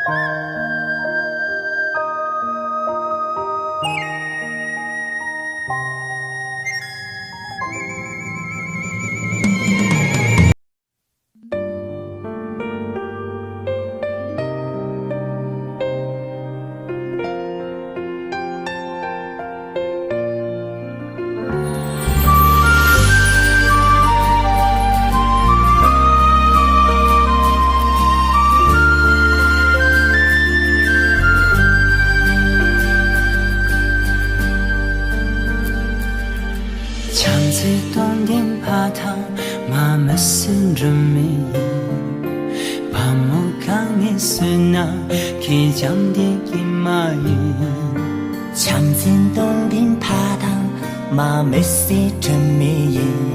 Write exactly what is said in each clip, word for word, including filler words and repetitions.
བྱམས་བརྩེ་སྟོང་ལྡན་ཕ་དང་མ་མི་སྲིད་སྒྲོན་མེ་ཡིན། བ་མོ་གང་ནས་གསོས་ན་ཁྱེད་བྱམས་ལྡན་སྐྱེས་མ་ཡིན། བྱམས་བརྩེ་སྟོང་ལྡན་ཕ་དང་མ་མི་སྲིད་སྒྲོན་མེ་ཡིན།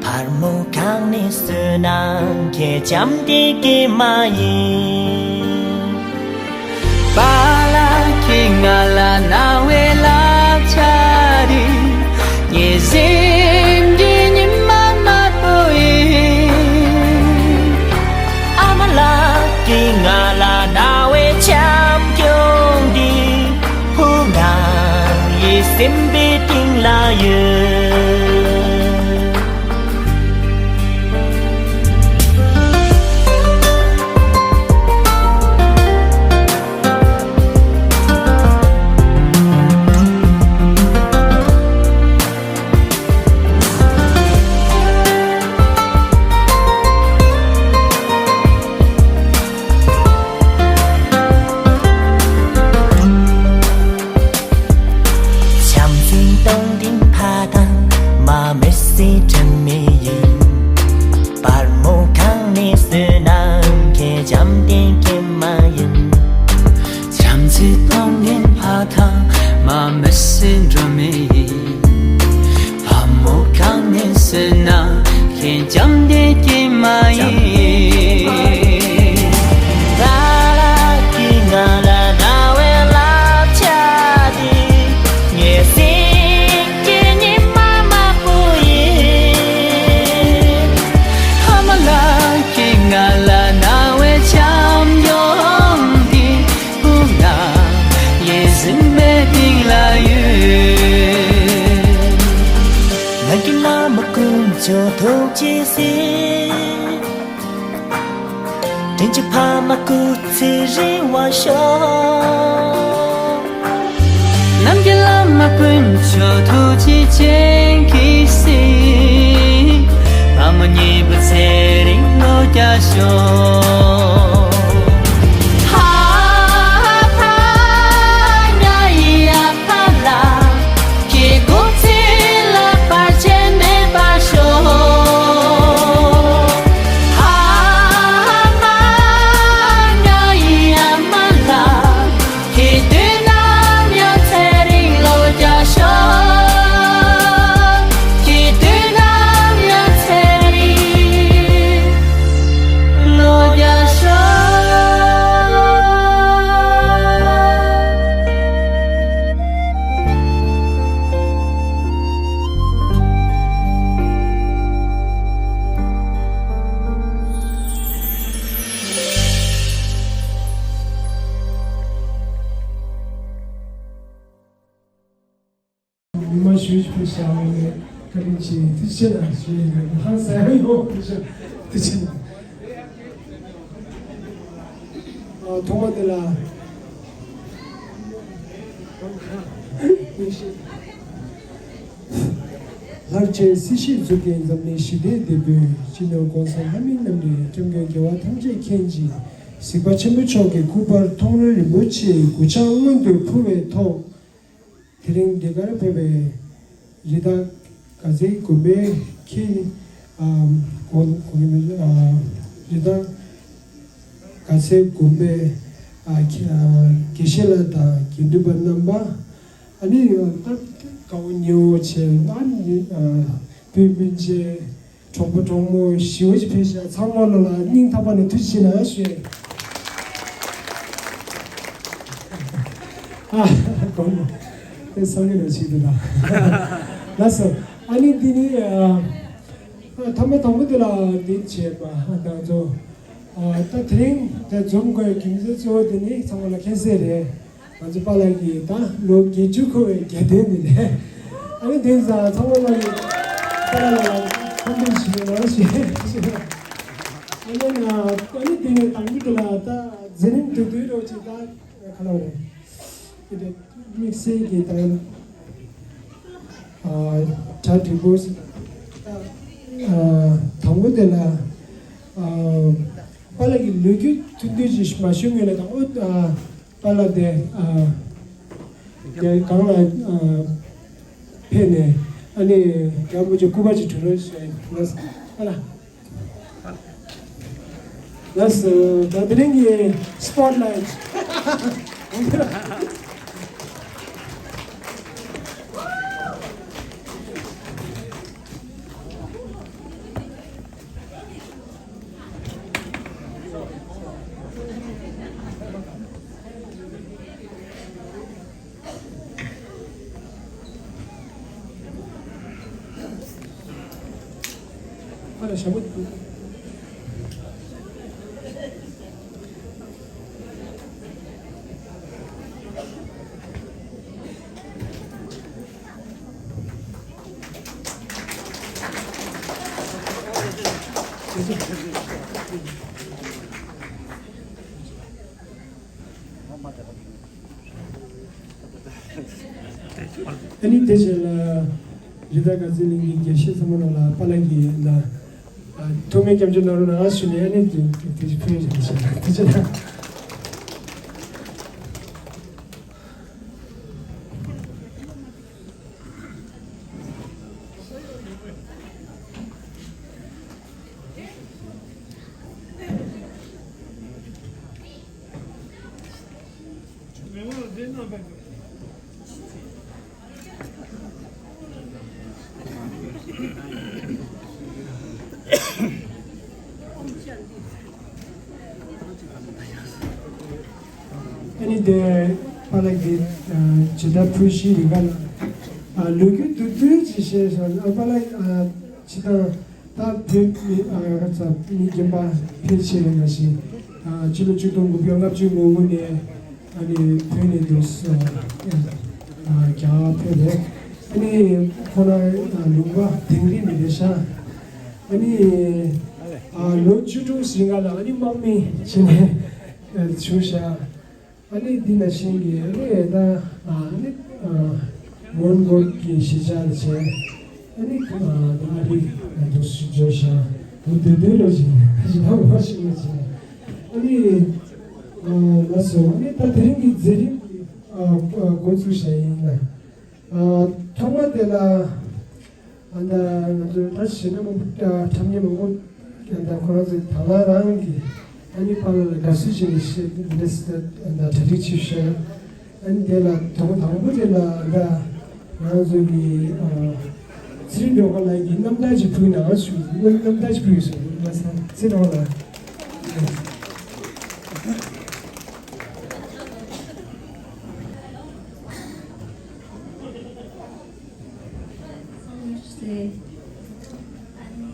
བར་མོ་གང་ནས་གསོས་ན་ཁྱེད་བྱམས་ལྡན་སྐྱེས་མ་ཡིན། པཱ་ལགས་ཀྱིས་ང་ལ་རྣ་བའི་ལག་ཆ་རེ། ངའི་སེམས་ཀྱི་ཉི་མ་དམར་པོ་ཡིན། ཨ་མ་ལགས་ཀྱིས་ང་ལ་རྣ་བའི་བྱམས་སྐྱོང་འདི། བུ་ང་ཡི་སེམས་པའི་གཏིང་ལ་ཡོད། བྱམས་བརྩེ་སྟོང་ལྡན་ཕ་དང་མ་མི་སྲིད་སྒྲོན་མེ་ཡིན། བར་མོ་གང་ནས་གསོས་ན་ཁྱེད་བྱམས་ལྡན་སྐྱེས་མ་ཡིན། བྱམས་བརྩེ་སྟོང་ལྡན་ཕ་དང་མ་མི་སྲིད་སྒྲོན་མེ་ཡིན། བ་མོ་གང་ནས་གསོས་ན་ཁྱེད་བྱམས་ལྡན་སྐྱེས་མ་ཡིན། ར་ལ་གི་ང་ལ་ར་བའི་ལབ་བྱ་དེ་ངའི་སེམས་ཀྱི་ཉི་མ་དམར་པོ་ཡིན། ཨ་མ་ལགས་ཀྱིས་ང་ལ་རྣ་བའི་བྱམས་སྐྱོང་འདི། བུ་ང་ཡི་སེམས་པའི་གཏིང་ལ་ཡོད། ནམ་མཁའི་བླ་མ་དཀོན་མཆོག་ཐུགས་རྗེས་གཟིགས། དྲིན་ཅན་ཕ་མ་སྐུ་ཚེ་རིང་བར་ཤོག། ནམ་མཁའི་བླ་མ་དཀོན་མཆོག་ཐུགས་རྗེ་ཅན་གྱིས་གཟིགས། ཕ་མ་གཉིས་པོ་ཚེ་རིང་ལོ་བརྒྱ་ཤོག། ཧ་ཧ་ཧ་ང་ཡི་ཨ་ཕ་ལགས། ཁྱེད་སྐུ་ཚེ་ལ་བར་ཆད་མེད་པར་ཤོག། ཧ་ཧ་ཧ་ང་ཡི་ཨ་མ་ལགས། ཁྱེད་དུས་ནམ་ཡང་ཚེ་རིང་ལོ་བརྒྱ་ཤོག། ཁྱེད་དུས་ནམ་ཡང་ཚེ་རིང་ལོ་བརྒྱ་ཤོག། ཉི་མ་ཞུ་ཞུ་བྱ་བའི་བཀའ་དྲིན་ཆེ། ཐུགས་རྗེ་ཆེ་ལ་ཞུ་ཡི་ཡོད། ཧང་སང་ཡོད། ཐུགས་རྗེ་ཆེ། ཨ། ཐོག་མ་དེ་ལ་ལྷར་བཅས་སྲིད་ཞིའི་གཙུག་རྒྱན། འཛམ་གླིང་ཞི་བདེའི་དེད་དཔོན། སྤྱི་ནོར་༸གོང་ས་ལྷ་མིའི་རྣམ་འདྲེན། སྐྱབས་མགོན་རྒྱལ་བ་ཐམས་ཅད་མཁྱེན་ཅིང་གཟིགས་པ་ཆེན་པོ་མཆོག་གི་སྐུ་པར་མཐོང་གྲོལ་རིན་པོ་ཆེའི་གུས་ཕྱག་སྔོན་དུ་ཕུལ་བའི་ཐོག་དེ་རིང་འདི་གར་ཕེབས་པའི་རི་དྭགས་དགའ་ཚལ་དགོན་པའི་ཁྱེད། ཨ། གོ་གོ་གི་མེད། ཨ། རི་དྭགས་དགའ་ཚལ་དགོན་པའི། ཨ། ཁྱེད། ཨ། དགེ་བཤེས་ལགས་དང་དགེ་འདུན་པ་རྣམ་པ། ཨ་ནི་ད་དགའ་བོ་ཉེ་བོ་བྱས། ཨ་ནི། ཨ། བུ་སྤུན་མཆེད། གྲོགས་པོ་གྲོགས་མོ་ཞི་བ་ཅིག་ཕེབས་ཤག། ཚང་མ་ལོ་ལ་སྙིང་ཐག་པ་ནས་ཐུགས་རྗེ་ཆེ་ཞུ། ཨ། དགོངས་དག་དེ་བསམ་གྱི་ནང་བཞིན་དུ་ད། ལགས་སོ། ཨ་ནི་འདི་ནི། ཨ། ཐ་མ་དང་པོ་དེ་ལ་འདི་བྱས་པ། ཨ། ད་ཚོ། ཨ། ད་དེ་རིང་ད་འཛོམས་དགོས་རྒྱུ་མཚན་གཙོ་བོ་དེ་ནི་ཚང་མ་ལ་མཁྱེན་གསལ་རེད། ང་ཚོ་པཱ་ལགས་ཀྱི་ད་ལོ་བརྒྱད་ཅུ་འཁོར་བའི་རྒྱལ་དོན་དེ་རེད། ཨ་ནི་དེང་སང་ཚང་མ་ལ་ཡི་པཱ་ལགས་ལ་ཁོང་ཁྲོ་ཞིག་ཡོད་རེད་ཞེས་ཞུ། ཨ་ནི་ང་ཨ་ནི་དེ་ནས་དང་པོ་དེ་ལ་ད་འཛིན་རིམ་བསྡུས་བསྡུས་རོགས་ཅིག་ད་ག་ལ་བ་རེད། དེ་དམིགས་བསལ་གྱི་ད་ཨ་གྲ་སྒྲིག་པོ་ཨ་དང་པོ་དེ་ལ་ཨ་པཱ་ལགས་ཀྱི་ལོ་རྒྱུས་ཐུང་ཐུང་ཅིག་མ་ཞུ་སྔོན་ལ་དང་པོ་ཨ་པཱ་ལགས་དེ་ཨ་དེ་གང་ལ་ཨ་ཕེབས་ནས་ཨ་ནི་རྒྱལ་པོ་ཅིག་སྐུ་པར་ཅིག་བྲིས་རོགས་ཞུ་ཡིན། ལགས་སོ་པཱ་ལགས། ལགས་སོ། ད་དེ་རིང་གི་སི་པོཊ་ལའིཊ། ཨ་ལ་ཞྭ་མོ། ཨ་ནི་དེ་རྗེས་ལ་རི་དྭགས་དགའ་ཚལ་གླིང་གི་དགེ་བཤེས་ཚང་མ་རྣམས་ལ་པཱ་ལགས་ཀྱིས་ལ་ཐོག་མའི་སྐྱབས་འཇུག་གནང་རོགས་གནང་ཞུས་ནས། ཨ་ནི་དེ་དེ་ཕུལ་ཡོད་ཞེས་དེ་རྗེས་ལ། ཨ་ནི་དེ་པཱ་ལགས་ཀྱིས་ཇི་ལྟར་ཕུལ་བཞིན་རིག་པ་ལ་ལོ་རྒྱུས་བསྡུས་བསྡུས་ཅིག་བཤད་སོང་། ཨ་པཱ་ལགས་ཇི་ལྟར་ད་བོད་མི་ཨ་ཙ་མི་རྒན་པ་ཕལ་ཆེ་བ་ཞིག་ཨ་ཕྱི་ལོ་ཆིག་སྟོང་དགུ་བརྒྱ་ལྔ་བཅུ་ང་དགུ་ནས་ཨ་ནི་བོད་ནས་འདུག་སེ་ཨ་རྒྱ་གར་ཕེབས་རེད། ཨ་ནི་ཁོ་རང་ཨ་ལུང་པ་དིང་རི་ནས་རེད་ཤག་ཨ་ནི་ཨ་ལོ་བཅུ་དྲུག་ཟིན་ག་ལ་ཨ་ནི་དམག་མི་བྱས་ནས་ཨ་བྱུང་ཤག་ཨ་ནི་འདི་ནང་བཞིན་གྱི་ཨ་ནི་ད་ཨ་ནི་ཨ་མོན་གྷོལ་གྱི་གཞིས་ཆགས་ལ་བྱས། ཨ་ནི་ཨ་ཨ་རི་ལ་འདུག་སེ་འབྱོར་ཤག་འོ་དེ་དུས་ལ་བཞིན་ཞི་བ་བ་ཞིག་ལ་བྱས། ཨ་ནི་ཨ་ལགས་སོ། ཨ་ནི་ད་དེ་རིང་གི་མཛད་རིམ་གྱི་ཨ་འགོ་འཛུགས་བྱས་ཡིན་ལ། ཨ་ཐོག་མ་དེ་ལ་ཨ་ད་ང་ཚོ་ད་གཞས་སྣ་མང་པོ་འཁྲབ་མཁན་མང་པོ་ཨ་ད་ཁོ་རང་ཚོའི་དང་བླངས་རང་གིས་ཨ་ནི་པཱ་ལགས་ལ་དགའ་བསུ་བྱས་ནས་གཞས་འདི་འདྲ་ཟེར་ད་གྲ་སྒྲིག་བྱས་ཤག་ཨ་ནི་དེ་ལ་དང་དང་པོ་དེ་ལ་ད་ང་ཚོ་གི་ཨ་ཚེ་རིང་སྒྲོལ་དཀར་ལགས་ཀྱིས་རྣམ་ཐར་ཅིག་ཕུལ་གནང་ཞུ། རྣམ་ཐར་ཅིག་ཕུལ་ཞུ། ལགས་སོ་ཚེ་རིང་སྒྲོལ་དཀར་ལགས། ཨ་ནི་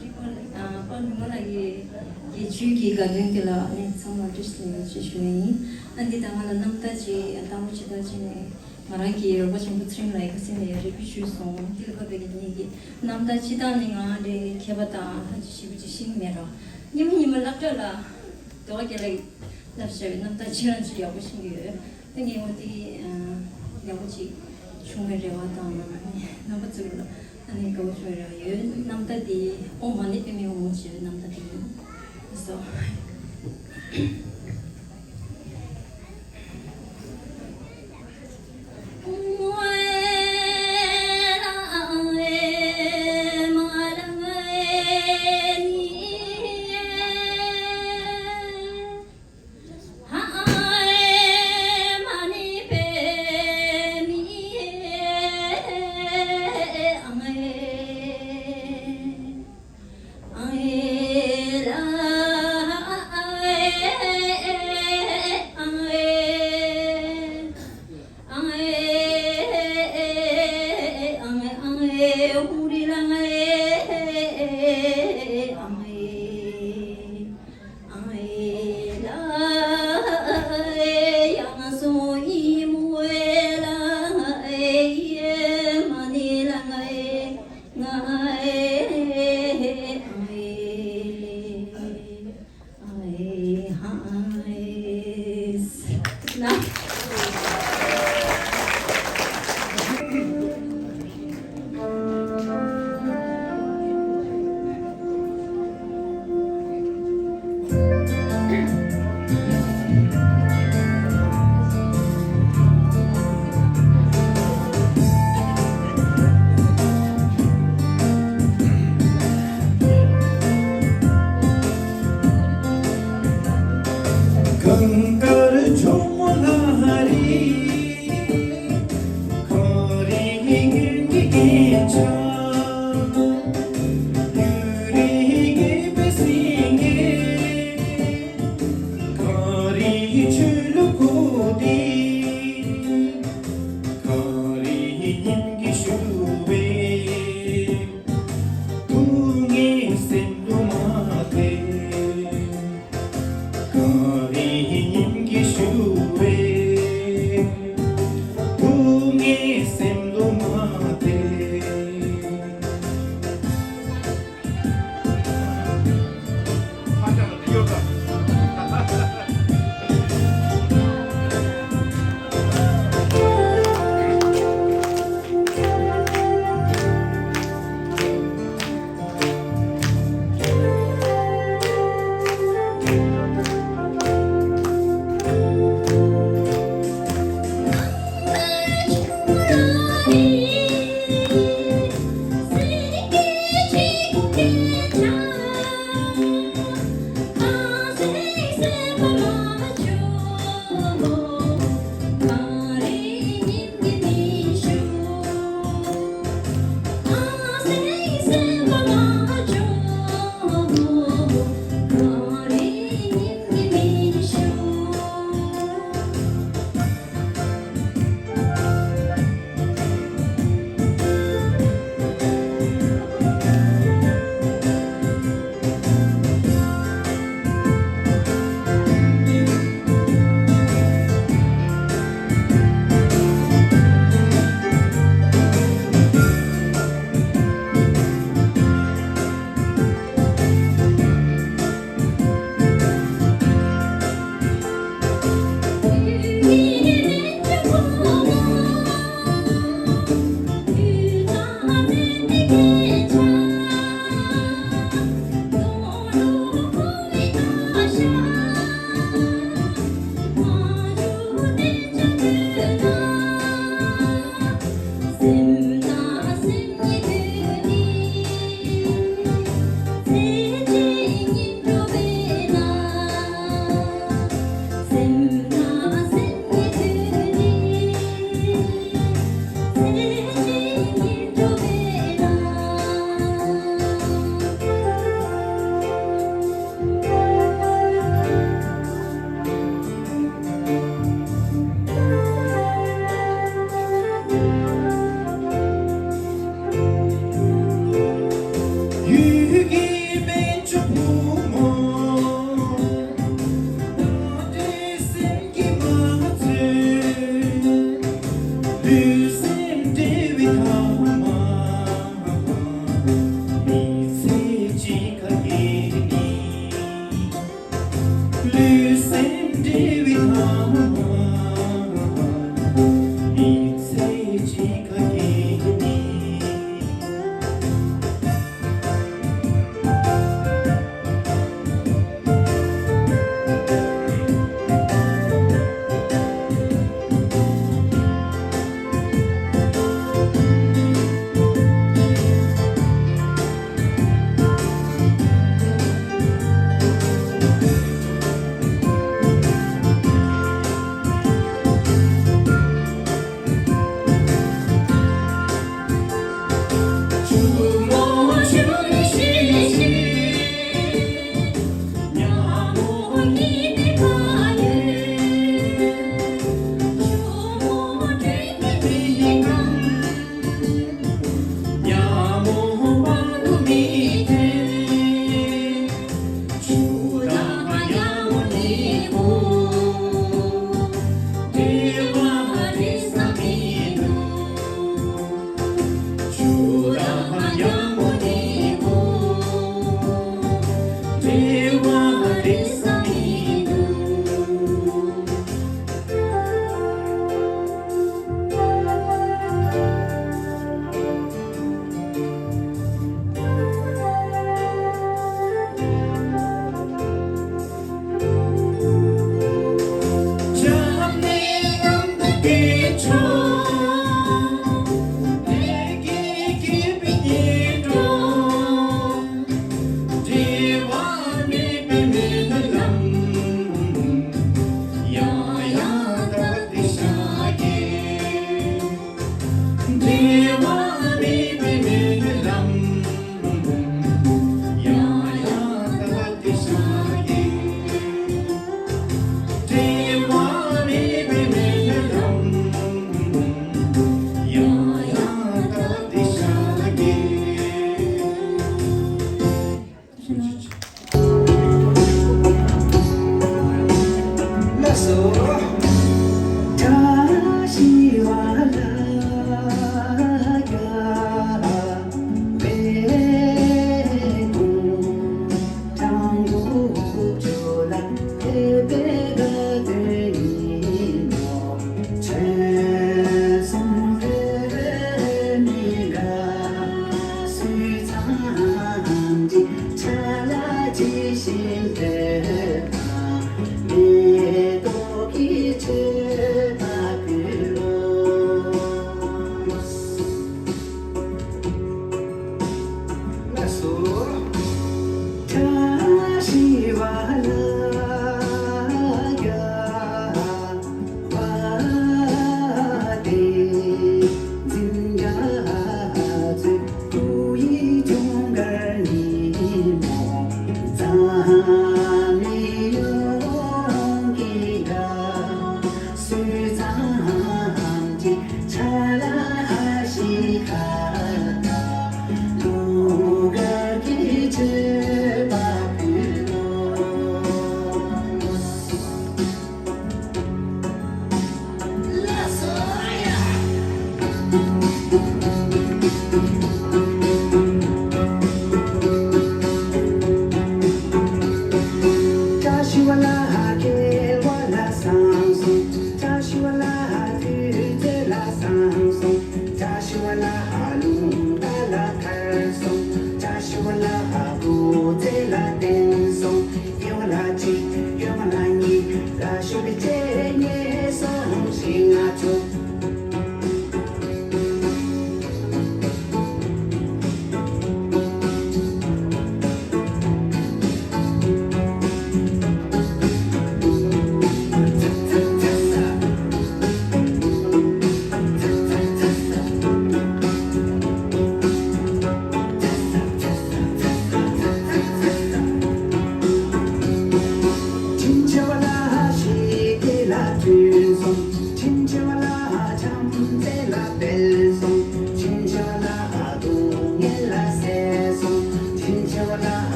རིག་པ་ཨ་པ་ལུང་མ་ལགས་ཀྱི་དགེ་བཅུའི་གི་དགའ་སྟོན་དེ་ལ་ཨ་ནི་ཚང་མ་བཀྲ་ཤིས་བདེ་ལེགས་ཞེས་ཞུ་ཡ་ཡིན། ཨ་འདི་ད་ང་ལ་རྣམ་ཐར་ཅིག་ཨ་ལྟ་བ་ཅིག་ད་ཅིག་ནས་ང་རང་གི་རོགས་པ་ཆེན་པོ་ཚེ་རིང་ལགས་ཀྱི་ཁ་སེང་ལ་ཡ་རེ་སྐུལ་ཞུས་སོང་། དེ་ལ་བབས་པའི་གི་ངེད་ཀྱི་རྣམ་ཐར་སྤྱི་བཏང་ནི་ང་ལས་མཁས་པ་དང་ཧ་ཅང་ཞིབ་པོ་ཅིག་ཤེས་ཀྱི་མེད་ར། ཉི་མ་ཉི་མ་སློབ་གྲྭ་ལ་དོ་ག་རྒྱལ་ལགས་ཀྱིས་བསླབ་བྱ་བའི་རྣམ་ཐར་ཅིག་རང་ཅིག་ཡག་པོ་ཤེས་ཀྱི་ཡོད། ད་ངས་འོ་དེ་ཡག་པོ་ཅིག་བྱུང་བའི་རེ་བ་དང་རྣམ་པ་ཚོ་ལ་ཨ་ནི་དགའ་པོ་བྱུང་བའི་རེ་བ་ཡོད། རྣམ་ཐར་དེ་ཨོཾ་མ་ཎི་པདྨེ་ཧཱུྃ་ཞེས་པའི་རྣམ་ཐར་དེ་ཡིན། ལགས་སོ།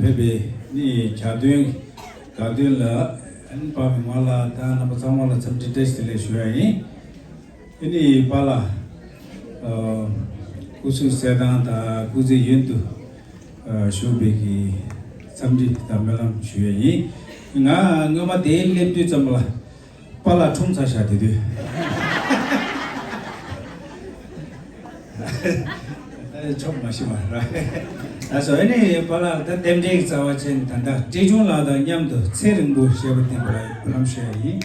ཕེབས་པའི་ནི་གྱ་སྟོན་དགའ་སྟོན་ལ་ཨན་པ་མི་མ་ལ་དང་རྣམ་པ་ཚང་མ་ལ་འཚམས་འདྲི་བཀྲ་ཤིས་བདེ་ལེགས་ཞུ་ཡ་ཡིན། ཨ་ནི་པཱ་ལགས་ཨ་སྐུ་གཟུགས་གསལ་ཐང་དང་སྐུ་ཚེ་ཡུན་དུ་ཨ་བཞུགས་པའི་གི་འཚམས་འདྲི་དང་སྨོན་ལམ་ཞུ་ཡ་ཡིན། ང་སྔོན་མ་དེའི་སླེབས་དུས་ཙམ་ལ་པཱ་ལགས་འཁྲུངས་ཚར་ཤག་དེ་དུས་ཨ་ཆོག་མ་ཤི་བ་ར། ད་སོ་ཨ་ནི་པཱ་ལགས་ད་རྟེན་འབྲེལ་གྱི་རྩ་བ་ཅན་ད་ལྟ་བཀྲས་ཆུང་ལགས་དང་མཉམ་དུ་ཚེ་རིང་པོ་བཞད་པ་བསྟེན་པར་སྨོན་ལམ་ཞུ་ཡ་ཡིན།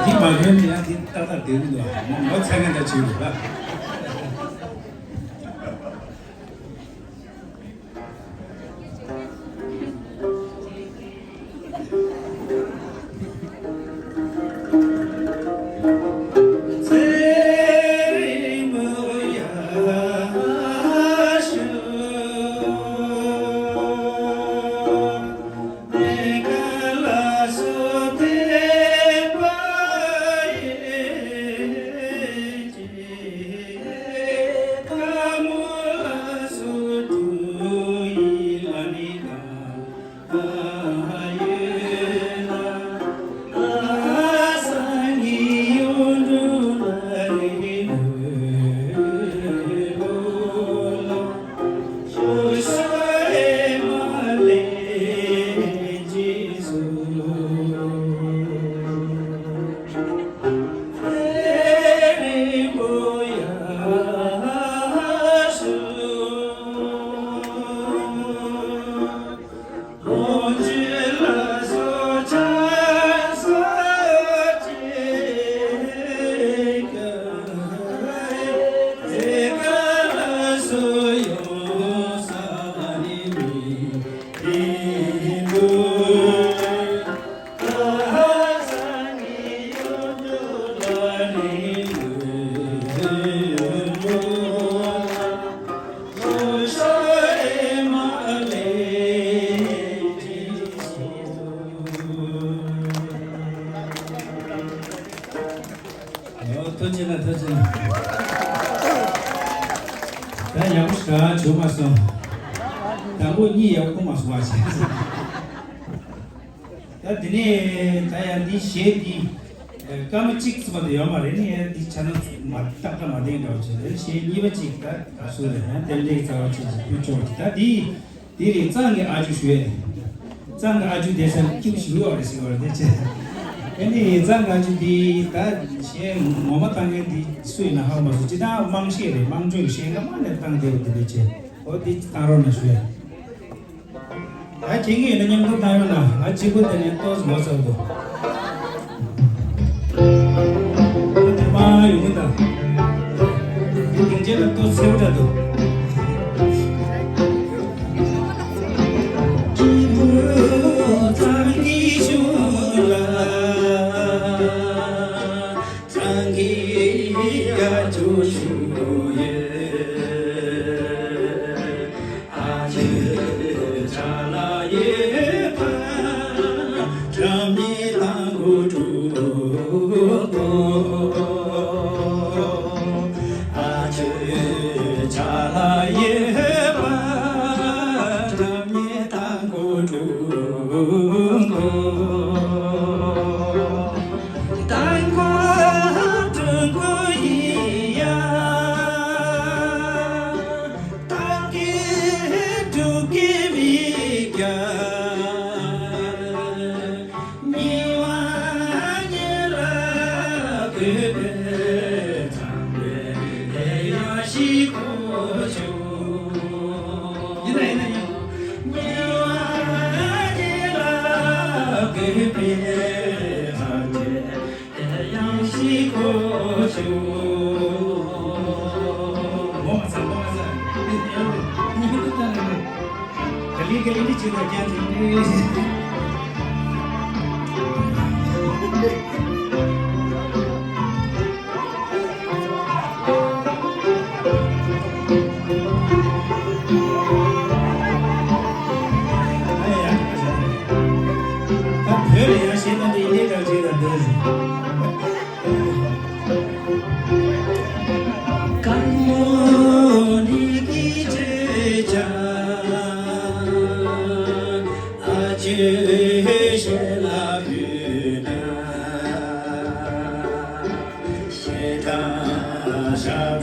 འདི་མ་གྱོན་ན་ཡང་འདི་ཏག་ཏག་བསྡད་ཀྱི་འདུག་ངོ་ཚ་ངན་འདྲ་བྱེད་འདུག་ལ། ཐུགས་རྗེ་གནང་། ཐུགས་རྗེ་གནང་། ད་ཡག་པོ་ཞིག་བྱུང་མ་སོང་། དང་པོ་གཉིས་ཡག་པོ་མ་སོང་བ་བྱས། ད་དེ་ནས་ད་ཡང་འདི་གཞས་འདི་སྐར་མ་གཅིག་ཙམ་མ་གཏོགས་ཡོད་མ་རེད། ནི་ཡང་འདི་ཆ་ནས་མ་ཏག་ཏག་མ་བསྟན་འདྲ་བ་བྱས། རེད། གཞས་གཉིས་པ་གཅིག་ད་ད་སུ་རེད། ཡང་རྟེན་འབྲེལ་རྩ་བ་ཅན་ཞིག་ཕུལ་ཆོག་གི། ད་འདི་དེ་རིང་གཙང་གི་ཨ་ཇུ་ཞུ་ཡས་ནི། གཙང་གི་ཨ་ཇུ་དེ་ས་ལ་སྐྱིད་པོ་ཞིག་ཡོད་རེད་ཟེར་བ་རེད་དེ་བྱས། ཨ་ནི་གཙང་གི་ཨ་ཇུ་འདི་ད་གཞས་ངོ་མ་བཏང་མཁན་འདི་སུ་ཡིན་ན་ཧ་གོ་མ་སོང་། སྤྱིར་བཏང་དམངས་གཞས་རེད། དམངས་ཁྲོད་ཀྱི་གཞས་སྔ་མ་ནས་བཏང་བསྡད་པ་དེ་འདྲ་བྱས། འོ་འདི་བཏང་རོགས་གནང་ཞུ་ཡ། ད་ཁྱེད་ཀྱིས་ཡིན་ན་མཉམ་དུ་བཏང་ཡོང་ན་ང་གཅིག་པུ་དེ་ནས་ཏོག་ཙམ་ངོ་ཚ་འདུག་ཨ་དེ་མ་ཡོང་གི་ད། དེ་སྡིངས་ཆ་ལ་ཏོག་ཙམ་འཚེར་པོ་འདྲ་འདུག་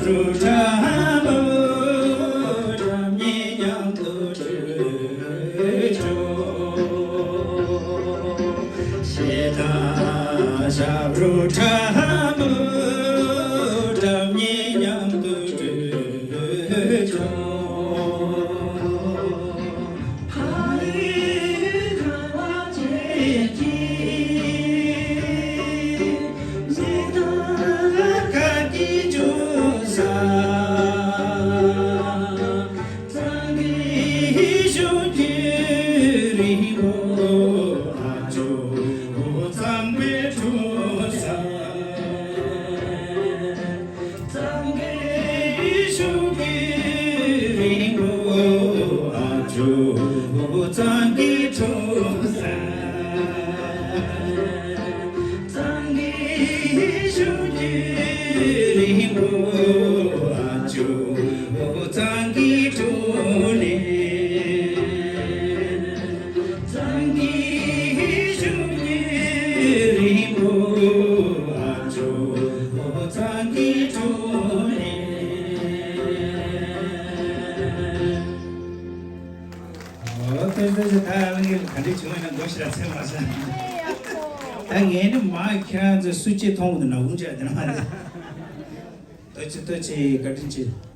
ཨོ། ཏོག་ཙམ་ད་ལྷན་རྒྱས་ག་འདྲ་བྱུང་ཡོད་ན་མདོ་ཞིག་ལ་ཚད་མ་བྱ། ད་ངས་ནི་མ་ཁྱེད་རང་ཚོ་སུ་གཅིག་མཐོང་གི་འདུག་ན་འུང་བྱས་དེ་ན་མ་རེད། ལྟོས་ཅི་ལྟོས་ཅི། བཀའ་དྲིན་ཆེ།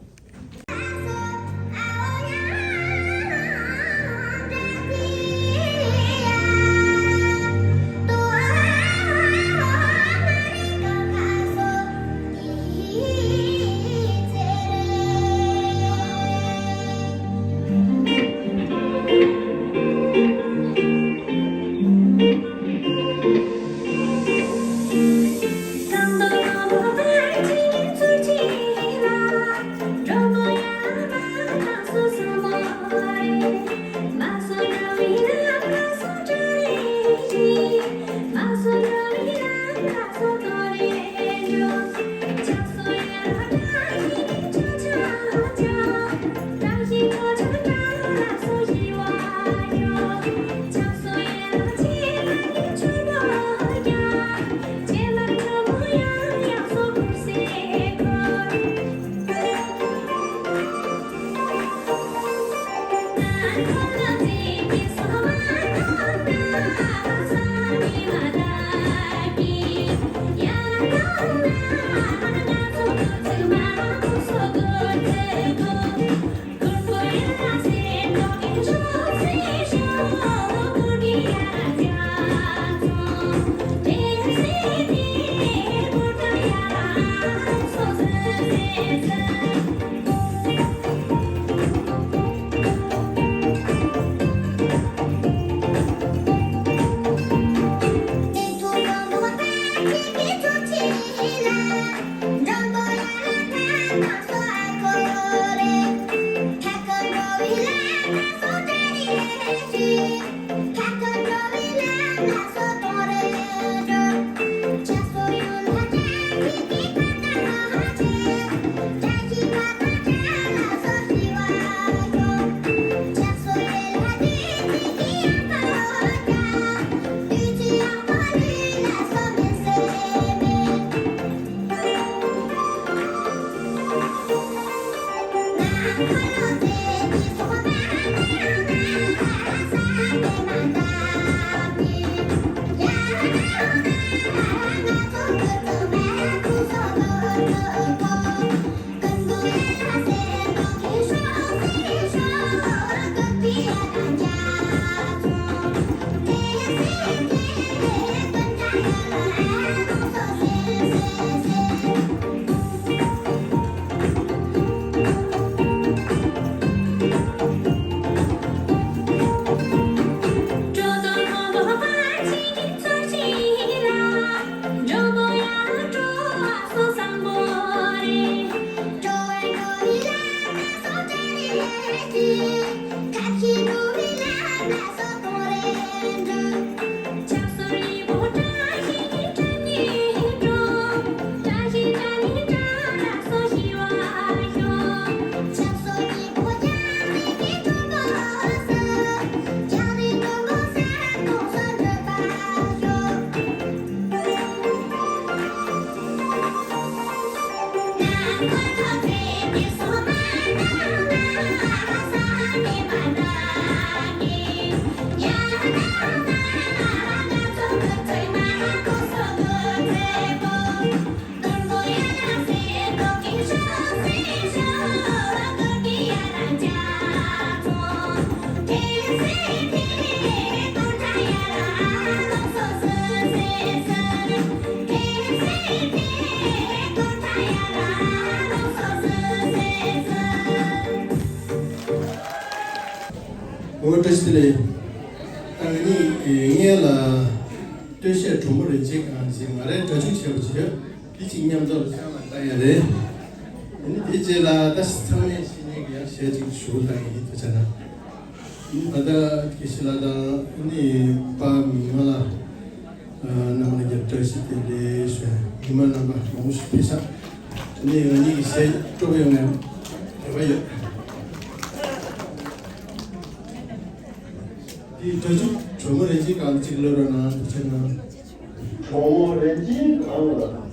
དེ་ལས་ད་ང་གཉིས་སྔོན་ལ་སྟོད་གཞས་གྲོགས་མོ་རིན་ཆེན་སྒང་ཅིག་ང་རའི་སྒྲ་འཇུག་བྱས་པ་ཅིག་ཡོད། དེ་གཅིག་མཉམ་དུ་ལ་ཤང་ལ་བཏང་ཡ་རེད། ཨ་ནི་དེ་རྗེས་ལ་ད་ཚང་མས་ཤེས་མཁན་གྱི་ཡང་གཞས་ཅིག་ཞུ་བཏང་ཡིན་ད་བྱས་ན། ཨ་ནི་ད་ལྟ་དགེ་བཤེས་ལགས་དང་ཨ་ནི་པ་མི་མང་ལགས། རྣམ་པ་ལ་རྒྱབ་སྐྱོར་ཞིག་དེ་ལས་ཞུ་ཡ་ཉི་མ་རྣམ་པ་མང་པོ་ཞིག་ཕེབས་ཤག་ཨ་ནི་ང་གཉིས་ཀྱི་གཞས་སྤྲོ་པོ་ཡོང་ངམ་རེ་བ་ཡོད། དེའི་སྒྲ་འཇུག་གྲོགས་མོ་རིན་ཆེན་སྒང་གཅིག་སླེབས་རོགས་གནང་། ཐུགས་རྗེ་གནང་། གྲོགས་མོ་རིན་ཆེན་སྒང་ལ།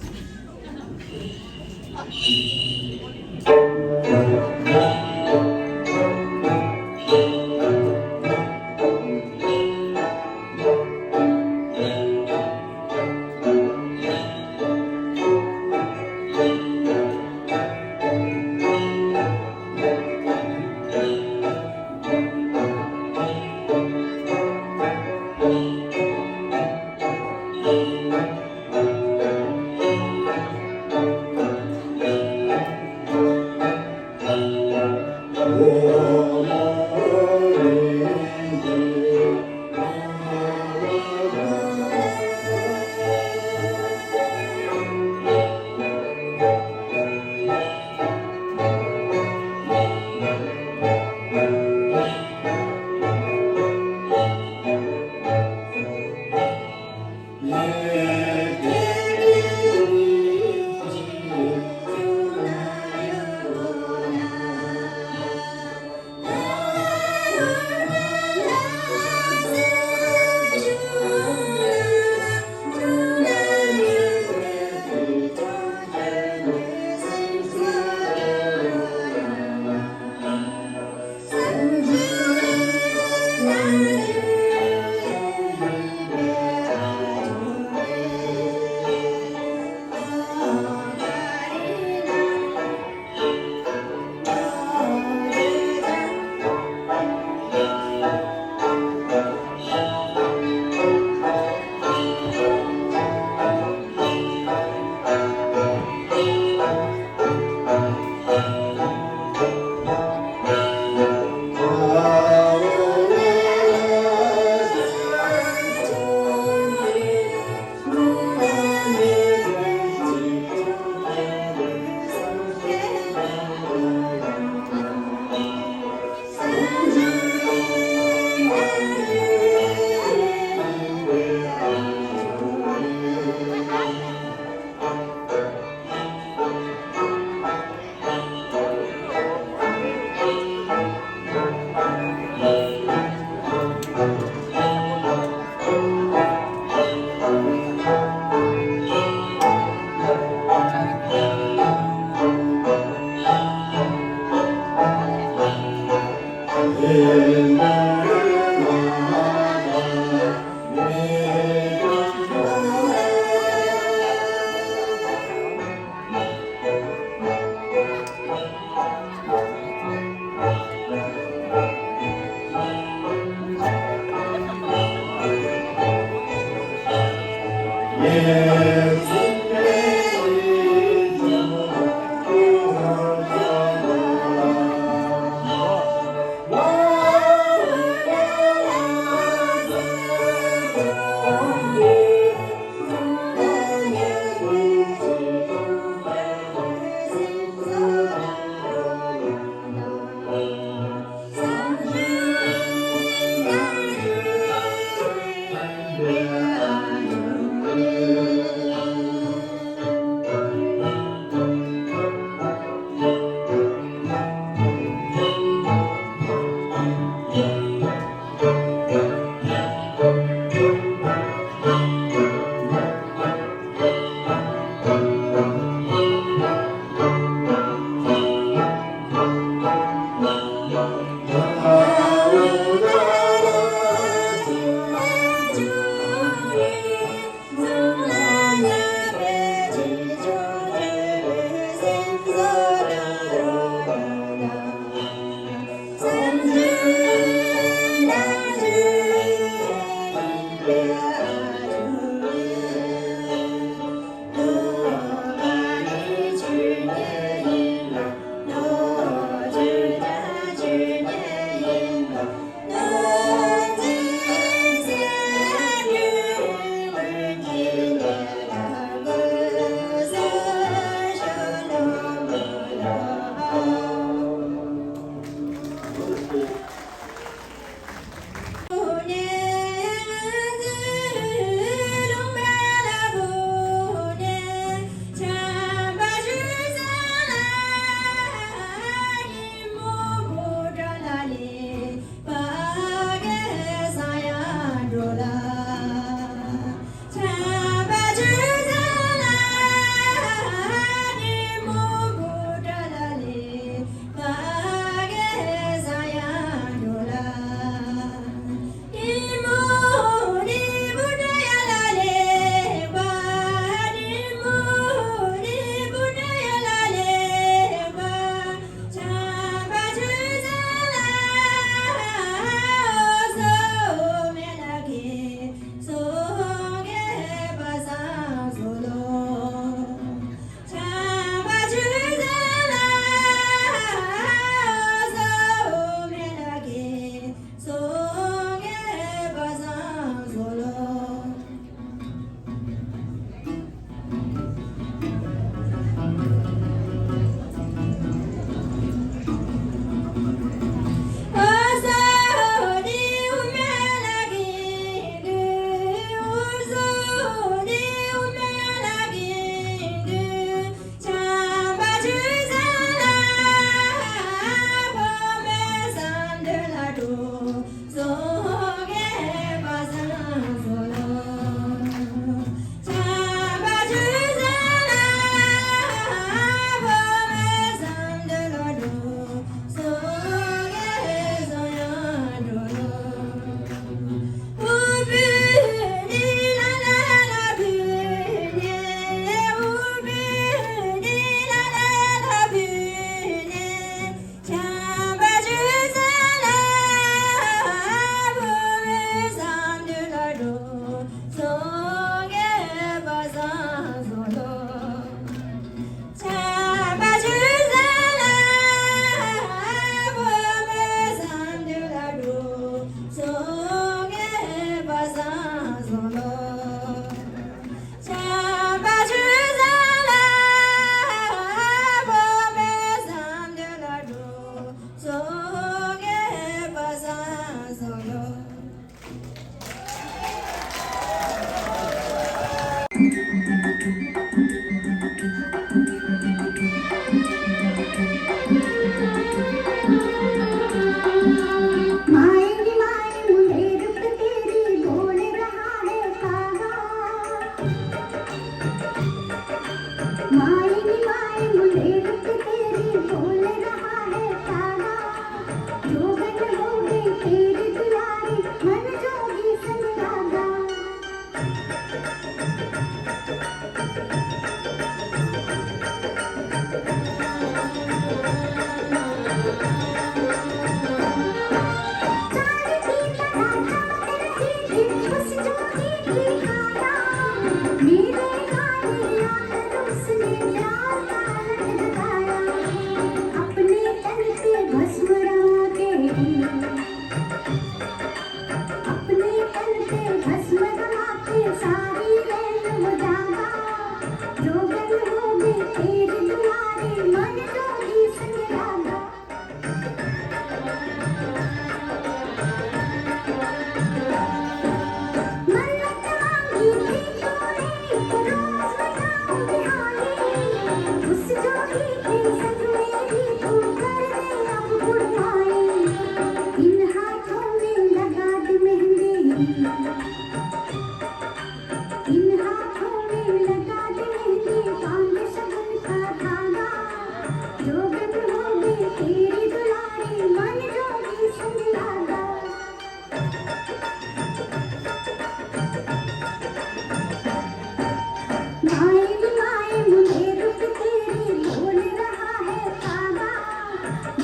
आए बुलाए मुझे रुक तेरी बोल रहा है पागा,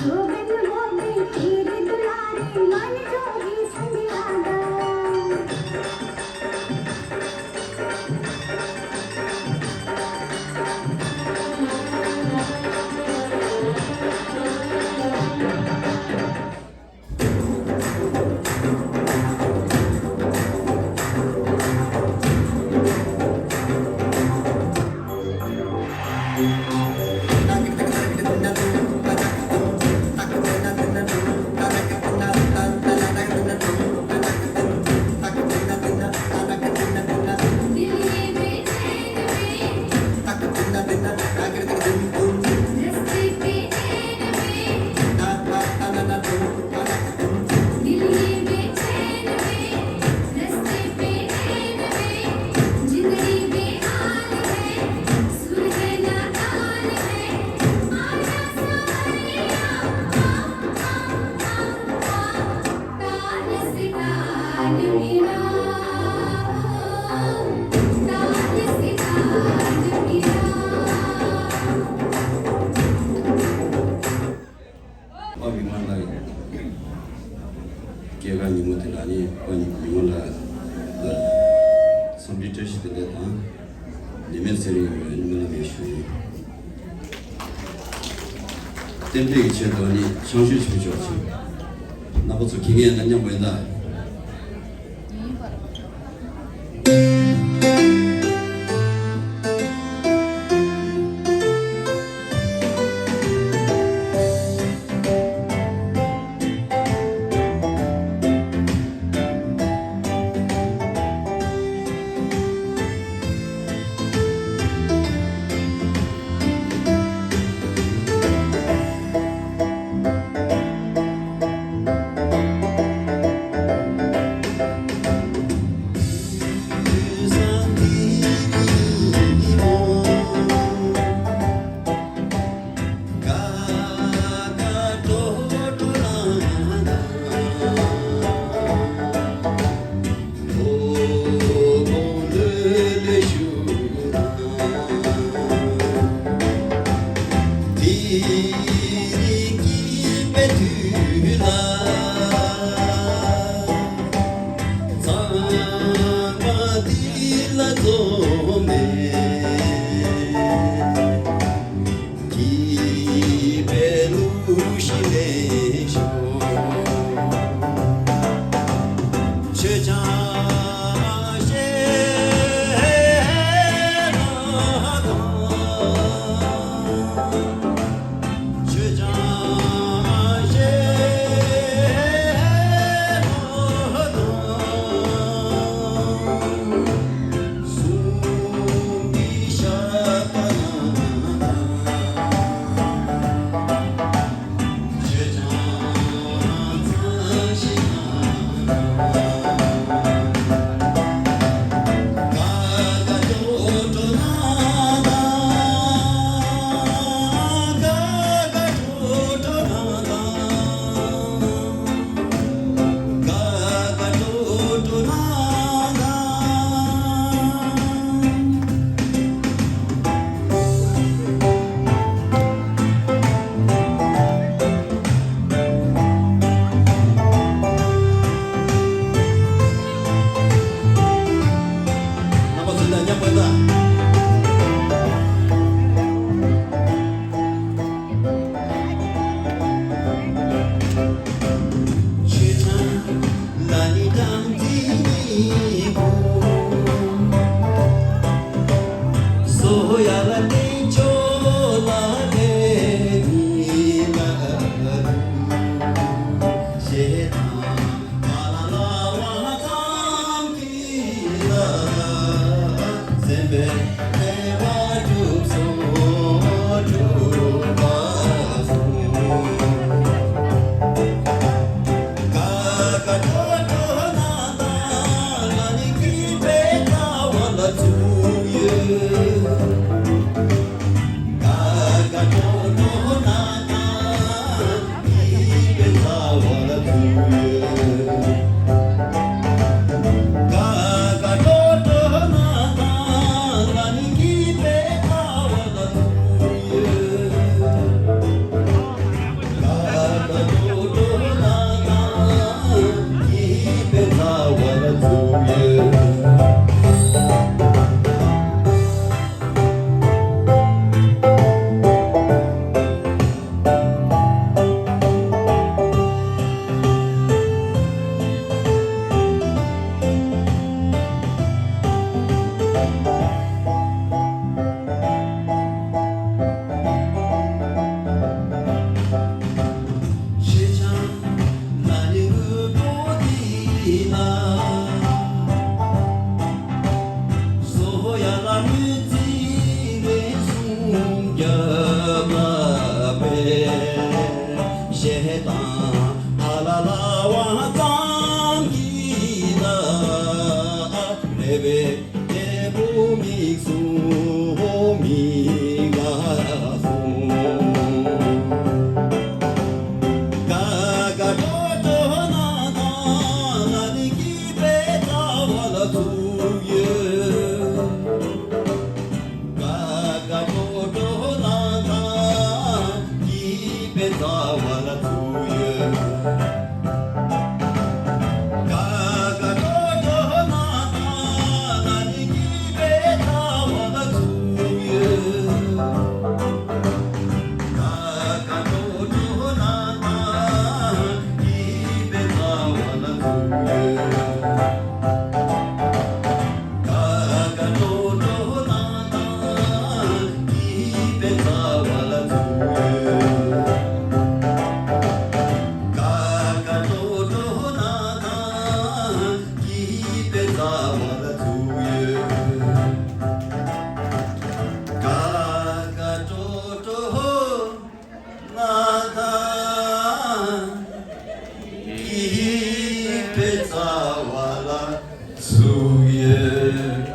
जो बिन वो भी तेरी दुलारी मन जोगी संग लागा। ཨ་མི་མང་ལ་སྐྱེས་སྐར་ཉིན་མོ་དེ་ལ་ནི་ཨ་མི་མང་ལ་འཚམས་འདྲི་བཀྲ་ཤིས་བདེ་ལེགས་དང་ནད་མེད་ཚེ་རིང་ཡོང་བའི་སྨོན་ལམ་ཡང་ཞུ་ཡིན། བསྟན་འགྲོའི་ཆེད་དུ་ནི་ཆང་ཞུ་ཆུ་ཆོག་ཆེ། རྣམ་པ་ཚོ་གི་ངས་ན་མཉམ་པོ་ཡིན་ད།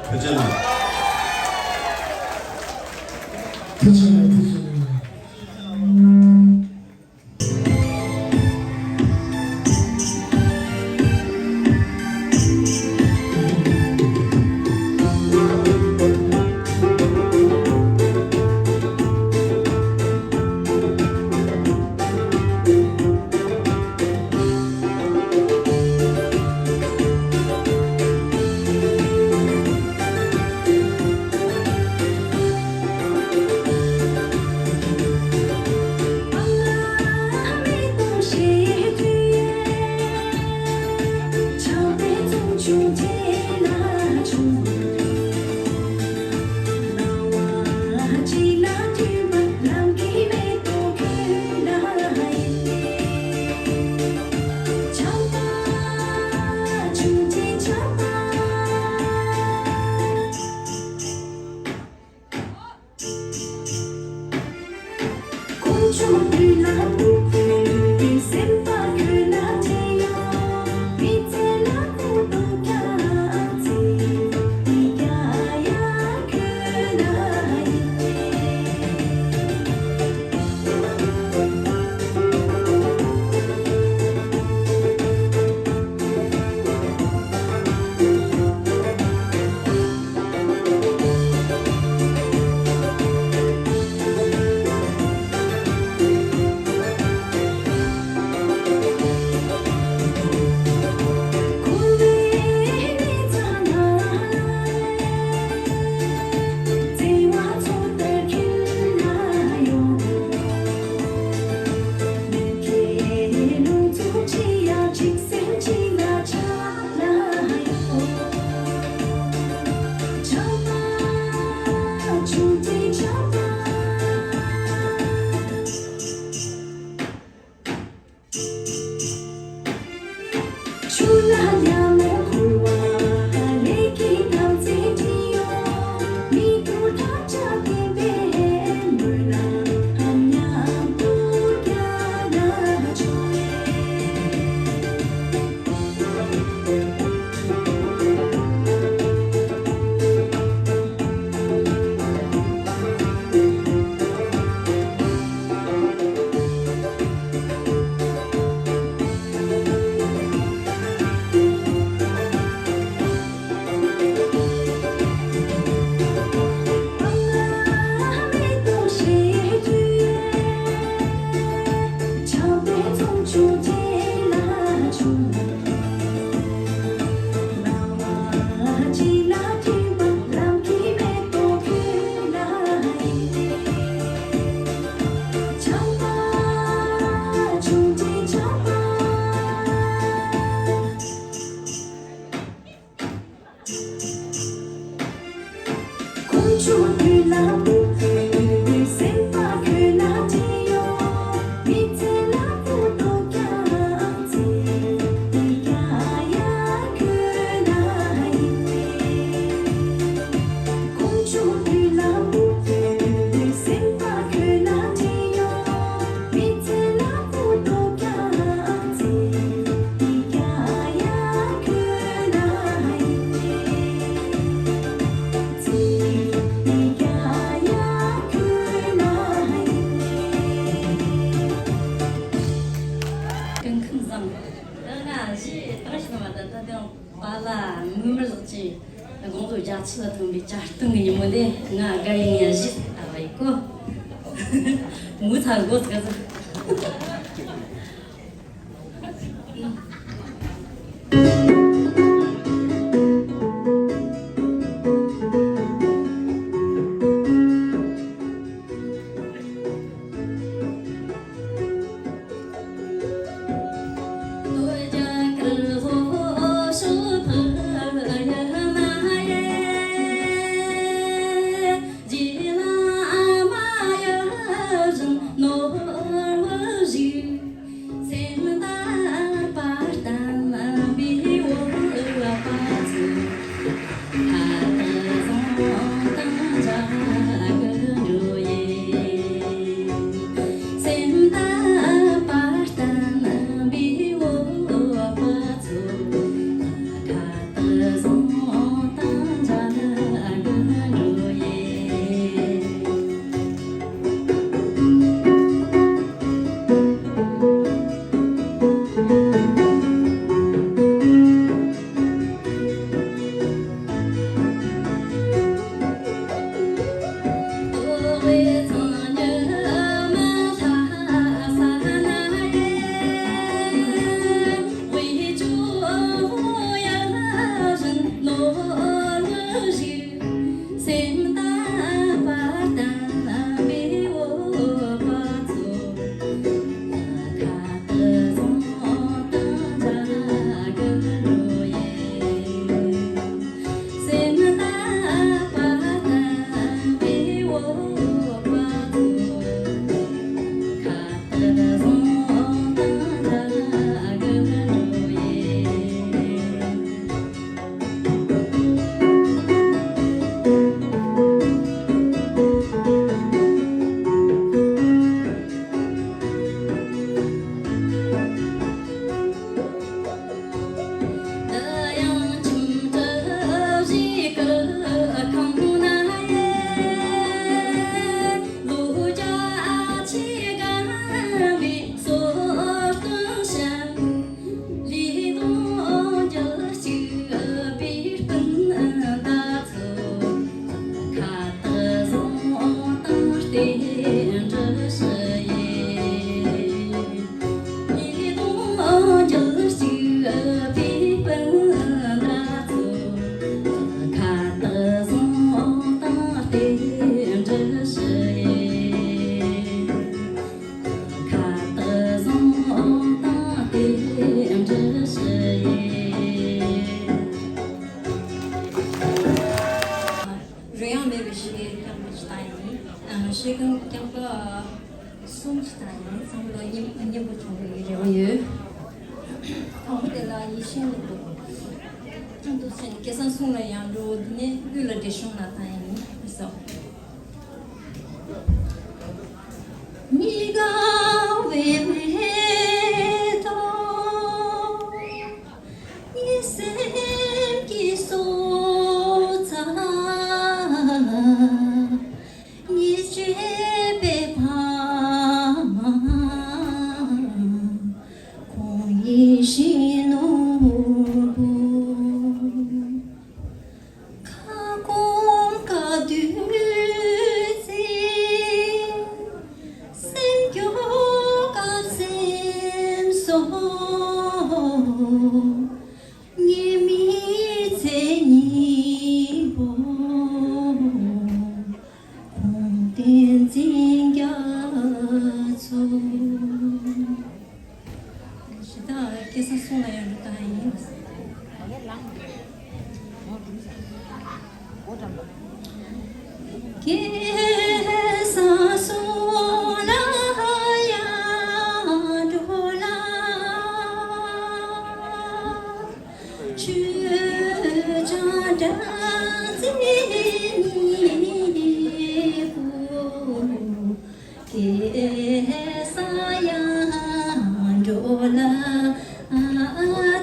ཐུགས་རྗེ་གནང་། ཐུགས་རྗེ་གནང་། སྐུ་ཁམས་བཟང་། ད་ང་གཞས་བཏང་ཤེས་མ་ད་ད་དེང་པཱ་ལགས་མངོན་མར་ལགས་ཀྱིས་དགོང་དྲོ་རྒྱ་ཆེ་ལ་ཐོན་པའི་གྱ་སྟོན་གྱི་ཉིན་མོ་དེ་ང་དགའ་ཡི་ངས་གཞས་བཏང་བ་ཡིན་གོ། ངུ་ཚར་གོ་ཟིག་ཟིག། ཤེལ་སྒམ་རྐྱང་པ་གསུམ་ཞིག་བཏང་ཡིན། ཚང་མ་ལ་སྙན་སྙན་པོ་བྱུང་བའི་རེ་བ་ཡོད། དང་པོ་དེ་ལ་ཡིད་བཞིན་ནོར་བུ་ཀྲུང་ཏུ་ཆེན་སྐལ་བཟང་གསུང་ལ་ཡང་འགྲོ། འདི་ནས་དབུས་ལ་འབྲས་གཞུང་ལ་བཏང་ཡིན་སོ། མི་དགའ་བའི་མེ་ཏོག་ངའི་སེམས་ཀྱི་སྲོག་རྩ། ངའི་སྤྱོད་པའི་ཕ་མ་ཁོང་ཡིད་བཞིན་ནོར་བུ། ཁ་སྐོམ་དཀའ་སྡུག་ཚེ། སེམས་སྐྱོ་དཀའ་སེམས་སོ། ངའི་མི་ཚེ་སྙིང་པོ་ཁོང་བསྟན་འཛིན་རྒྱ་མཚོ། ཞེ་དྲག་སྐལ་བཟང་གསུང་ལ་ཡང་འགྲོ་སྟངས་ཡིན། སྐལ་བཟང་གསུང་ལ་ཡང་འགྲོ་ལ། ཆོས་ཀྱང་སྒྲ་འཛིན་སྙིང་པོ། སྐལ་བཟང་ཡང་འགྲོ་ལ།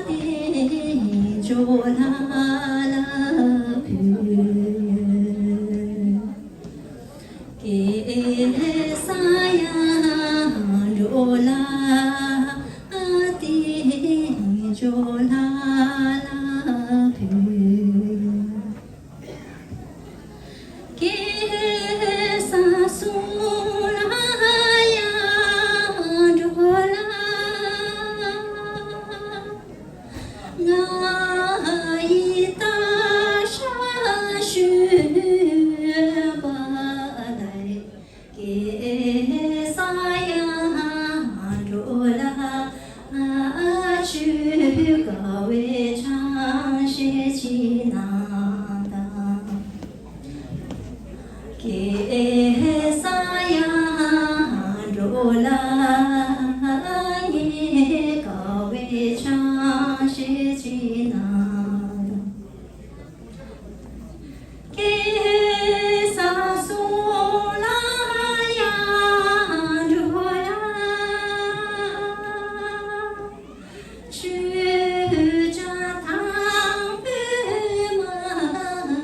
དལ་འབྱོར་ལྷ་ལ་ཕུལ། སྐལ་བཟང་ཡང་འགྲོ་ལ། དལ་འབྱོར་ལྷ་ལ་ཕུལ། སྐལ་བཟང་གསུང་ལ་ཡང་འགྲོ་ལ། ང་ཡི་སྟག་ཤར་ཞོན་པ་ལ། སྐལ་བཟང་ཡང་འགྲོ་ལ། ཆོས་དགའ་བའི་ཆང་བཞེས་ཅི་གནང་དང་། སྐལ་བཟང་ཡང་འགྲོ་ལ། ངའི་དགའ་བའི་ཆང་བཞེས་ཅི་གནང་དང་། སྐལ་བཟང་གསུང་ལ་ཡང་འགྲོ་ལ། ཆོས་ཀྱང་དང་པོས་མ་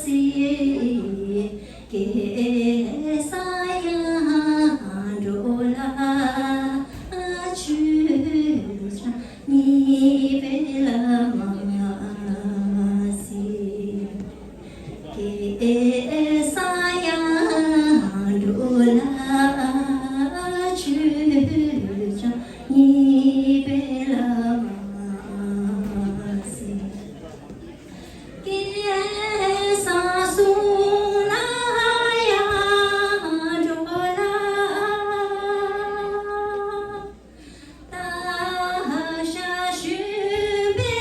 ཟིན། སྐལ་བཟང་ཡང་འགྲོ་ལ། ཆོས་ཀྱང་གཉིས་པའི་ལམ་མ་ཟིན། སྐལ་བཟང་ཡང་འགྲོ་ལ། ཆོས་ཀྱང་གཉིས་པའི་ལམ་མ་ཟིན། སྐལ་བཟང་གསུང་ལ་ཡང་འགྲོ་ལ། སྟག་ཤར་ཞོན་པའི་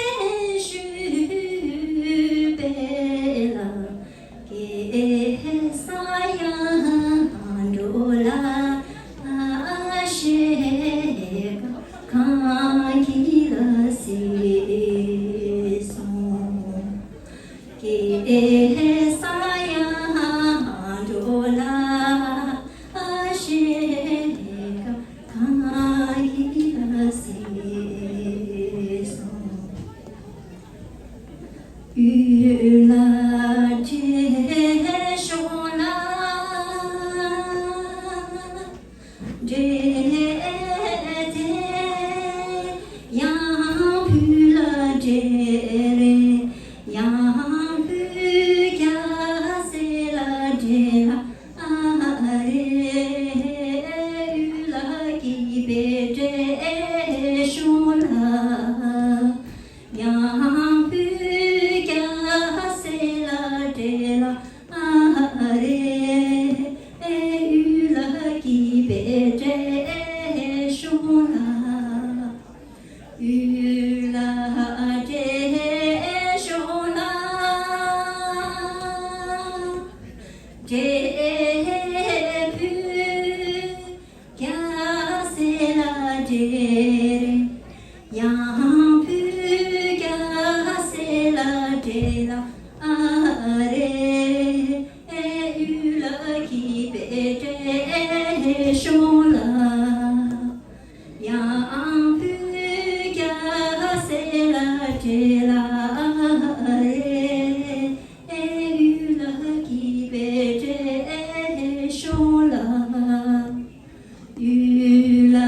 ཞོན་པའི་ལ། སྐལ་བཟང་ཡང་འགྲོ་ལ། ཤེལ་སྒམ་གྱི་ལ་གཟིགས་སོང་། སྐལ་བཟང་ཡང་འགྲོ་ལ། ཤེལ་སྒམ་གྱི་ལ་གཟིགས་སོང་། ཡུལ་ལ་བགྲེས་ཤོག་ལ། བགྲེས་ཏེ། ཡང་ཕུལ་ལ་བགྲེས་རེ། ཡང་ཕུལ་རྒྱ་སེ་ལ་བགྲེས་ལ་ཨ་རེ། ཡུལ་ལ་སྐྱིད་པའི་བགྲེས་ཤོག་ལ། ཡང་ཕུལ་རྒྱ་སེ་ལ་བགྲེས་ལ་ཨ་རེ། ཡུལ་ལ་སྐྱིད་པའི་བགྲེས་ཤོག་ལ། ཡུལ་ལ་བགྲེས་ཤོག་ལ། བགྲེས་ གི་པད་ཕྲེང་གཞུང་ལ། ཡང་བོད་རྒྱལ་སྲས་ལ་བྲེལ་ལ་ཡུལ་ལ་གི་པད་ཕྲེང་གཞུང་ལ། ཡུལ་ལ་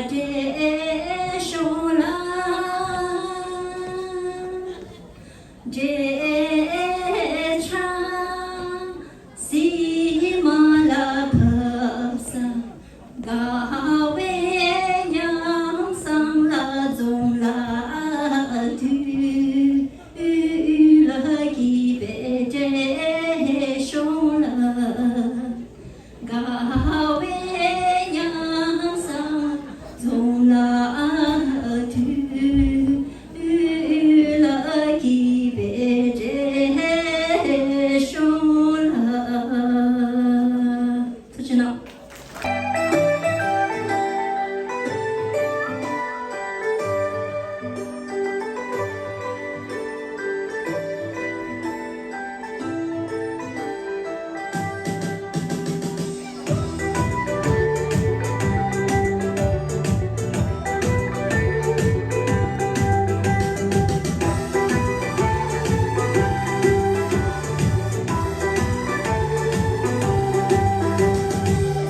བྲེལ་གཞུང་ལ། འབྲས་ཆང་སིལ་མ་ལ་ཕབ་ས། དགའ་བའི་ཉམས་བཟང་ལ་འཛོམས་ལ་དུས། ཡུལ་ལ་གི་པད་ཕྲེང་གཞུང་ལ། དགའ་བའི་ཉམས་བཟང་འཛོམས་ལ་དུས། ཡུལ་ལ་གི་པད་ཕྲེང་གཞུང་ལ། ཐུགས་རྗེ་གནང་།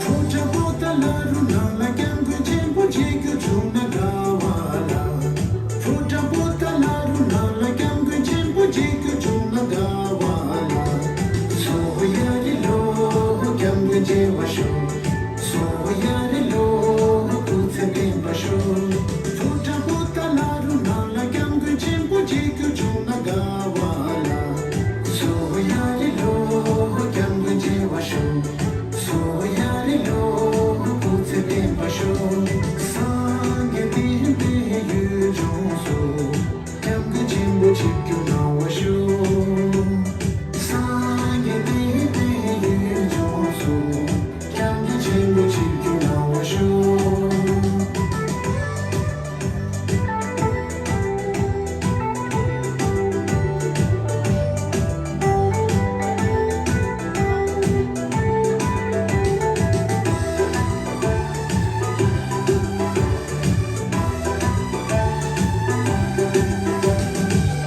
ཕོ་བྲང་པོ་ཏཱ་ལ་རུ་ནང་ལ་སྐྱབས་མགོན་ཆེན་པོ་མཇལ་རྒྱུ་བྱུང་ན་དགའ་བ་ལ། ཕོ་བྲང་པོ་ཏཱ་ལ་རུ་ནང་ལ་སྐྱབས་མགོན་ཆེན་པོ་མཇལ་རྒྱུ་བྱུང་ན་དགའ་བ་ལ། སོ་ཡ་རི་ལོ་སྐྱབས་མགོན་མཇལ་བར་ཤོག་སོ་ཡ་རི་ལོ་སྐུ་ཚེ་བརྟན་པར་ཤོག་ཕོ་བྲང་པོ་ཏཱ་ལ་རུ་ནང་ལ་སྐྱབས་མགོན་ཆེན་པོ་མཇལ་རྒྱུ་བྱུང་ན་དགའ་བ་ལ། སོ་ཡ་རི་ལོ་སྐྱབས་མགོན་མཇལ་བར་ཤོག་སོ་ཡ་རི་ལོ་སྐུ་ཚེ་བརྟན་པར་ཤོག་སངས་རྒྱས་བསྟན་པའི་ཡུལ་ལྗོངས་སུ། སྐྱབས་མགོན་ཆེན་པོ་ཆིབས་བསྒྱུར་གནང་བར་ཤོག་སངས་རྒྱས་བསྟན་པའི་ཡུལ་ལྗོངས་སུ། སྐྱབས་མགོན་ཆེན་པོ་ཆིབས་བསྒྱུར་གནང་བར་ཤོག་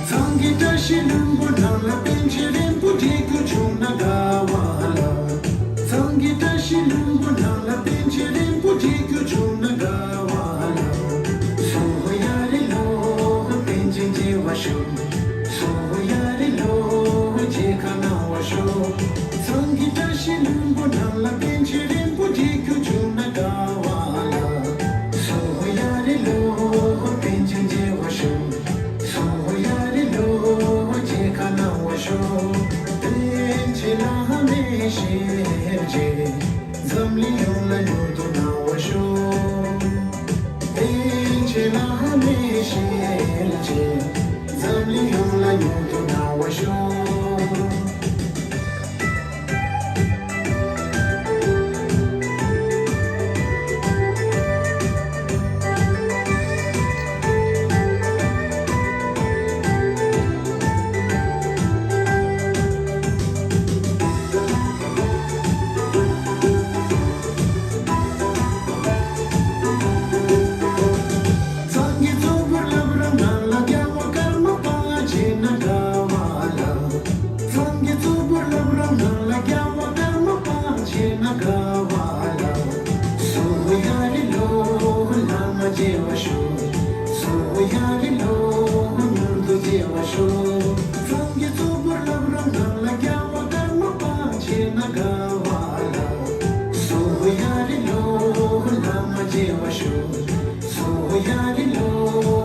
ཚང་གི་བཀྲ་ཤིས་ལྷུན་པོ་ནང་ལ་པཎ་ཆེན་རིན་པོ་ཆེ་མཇལ་རྒྱུ་བྱུང་ན་དགའ་བ་ལ། ཚང་གི་བཀྲ་ཤིས་ལྷུན་པོ་ནང་ལ་པཎ་ཆེན་རིན་པོ་ཆེ་མཇལ་རྒྱུ་བྱུང་ན་དགའ་བ་ལ། སོ་ཡ་རི་ལོ་པཎ་ཆེན་མཇལ་བར་ཤོག་སོ་ཡ་རི་ལོ་མཇལ་ཁ་གནང་བར་ཤོག་ཚང་གི་བཀྲ་ཤིས་ལྷུན་པོ་ནང་ལ་པཎ་ཆེན་རིན་པོ་ཆེ་མཇལ་རྒྱུ་བྱུང་ན་དགའ་བ་ལ། སོ་ཡ་རི་ལོ་པཎ་ཆེན་མཇལ་བར་ཤོག་སོ་ཡ་རི་ལོ་མཇལ་ཁ་གནང་བར་ཤོག་པཎ་ཆེན་བླ་མའི་ཞལ་མཇལ། འཛམ་གླིང་ཡོངས་ལ་མྱུར་དུ་གནང་བར་ཤོག་པཎ་ཆེན་བླ་མའི་ཞལ་མཇལ། འཛམ་གླིང་ཡོངས་ལ་མྱུར་དུ་གནང་བར་ཤོག་ཚང་གི་གཙོ་བོར་བསླབ་ར་ནང་ལ་རྒྱལ་བ་ཀརྨ་པ་མཇལ་ན་དགའ་བ་ལ། ཚང་གི་གཙོ་བོར་བསླབ་ར་ནང་ལ་རྒྱལ་བ་ཀརྨ་པ་མཇལ་ན་དགའ་བ་ལ། སོ་ཡ་རི་ལོ་བླ་མ་མཇལ་བར་ཤོག་སོ་ཡ་རི་ལོ་མྱུར་དུ་མཇལ་བར་ཤོག་ཚང་གི་གཙོ་བོར་བསླབ་ར་ནང་ལ་རྒྱལ་བ་ཀརྨ་པ་མཇལ་ན་དགའ་བ་ལ། སོ་ཡ་རི་ལོ་བླ་མ་མཇལ་བར་ཤོག་སོ་ཡ་རི་ལོ་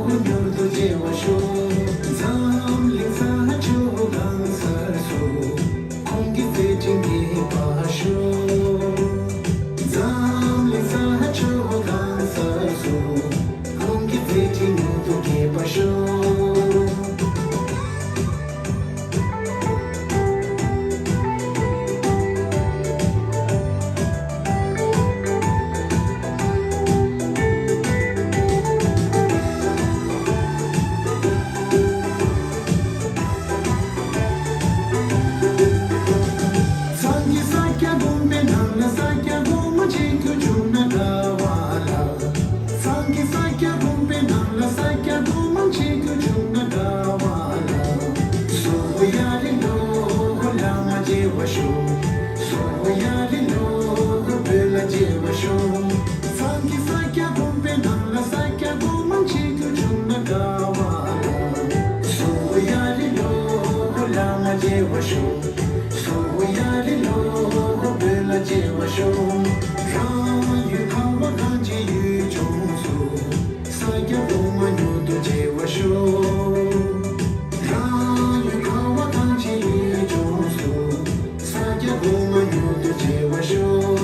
མྱུར་དུ་མཇལ་བར་ཤོག་འཛམ་གླིང་ས་ཕྱོགས་གང་སར་སུ། ཁོང་གི་བརྩེ་ཆེན་རྒྱས་པར་ཤོག་འཛམ་གླིང་ས་ཕྱོགས་གང་སར་སུ། ཁོང་གི་བརྩེ་ཆེན་མྱུར་དུ་རྒྱས་པར་ཤོག་ལ་ས་སྐྱ་གོང་མ་གཅིག་ཏུ་བྱུང་ན་དགའ་བ་ལ། སངས་རྒྱས་ས་སྐྱ་དགོན་པའི་ནང་ལ་ས་སྐྱ་གོང་མ་གཅིག་ཏུ་བྱུང་ན་དགའ་བ་ལ། སུ་ཡ་རི་ལོ་བླ་མ་མཇལ་བར་ཤོག་སུ་ཡ་རི་ལོ་བོད་ལ་མཇལ་བར་ཤོག་སངས་རྒྱས་ས་སྐྱ་དགོན་པའི་ནང་ལ་ས་སྐྱ་གོང་མ་གཅིག་ཏུ་བྱུང་ན་དགའ་བ་ལ། སུ་ཡ་རི་ལོ་བླ་མ་མཇལ་བར་ཤོག་སུ་ཡ་རི་ལོ་བོད་ལ་མཇལ་བར་ཤོག་རང་ཡུལ་ཁ་བ་གངས་ཅན་ཡུལ་ལྗོངས་སུ། ས་སྐྱ་གོང་མ་མྱུར་དུ་མཇལ་བར་ཤོག་རང་ཡུལ་ཁ་བ་གངས་ཅན་ཡུལ་ལྗོངས་སུ། ས་སྐྱ་གོང་མ་མྱུར་དུ་མཇལ་བར་ཤོག་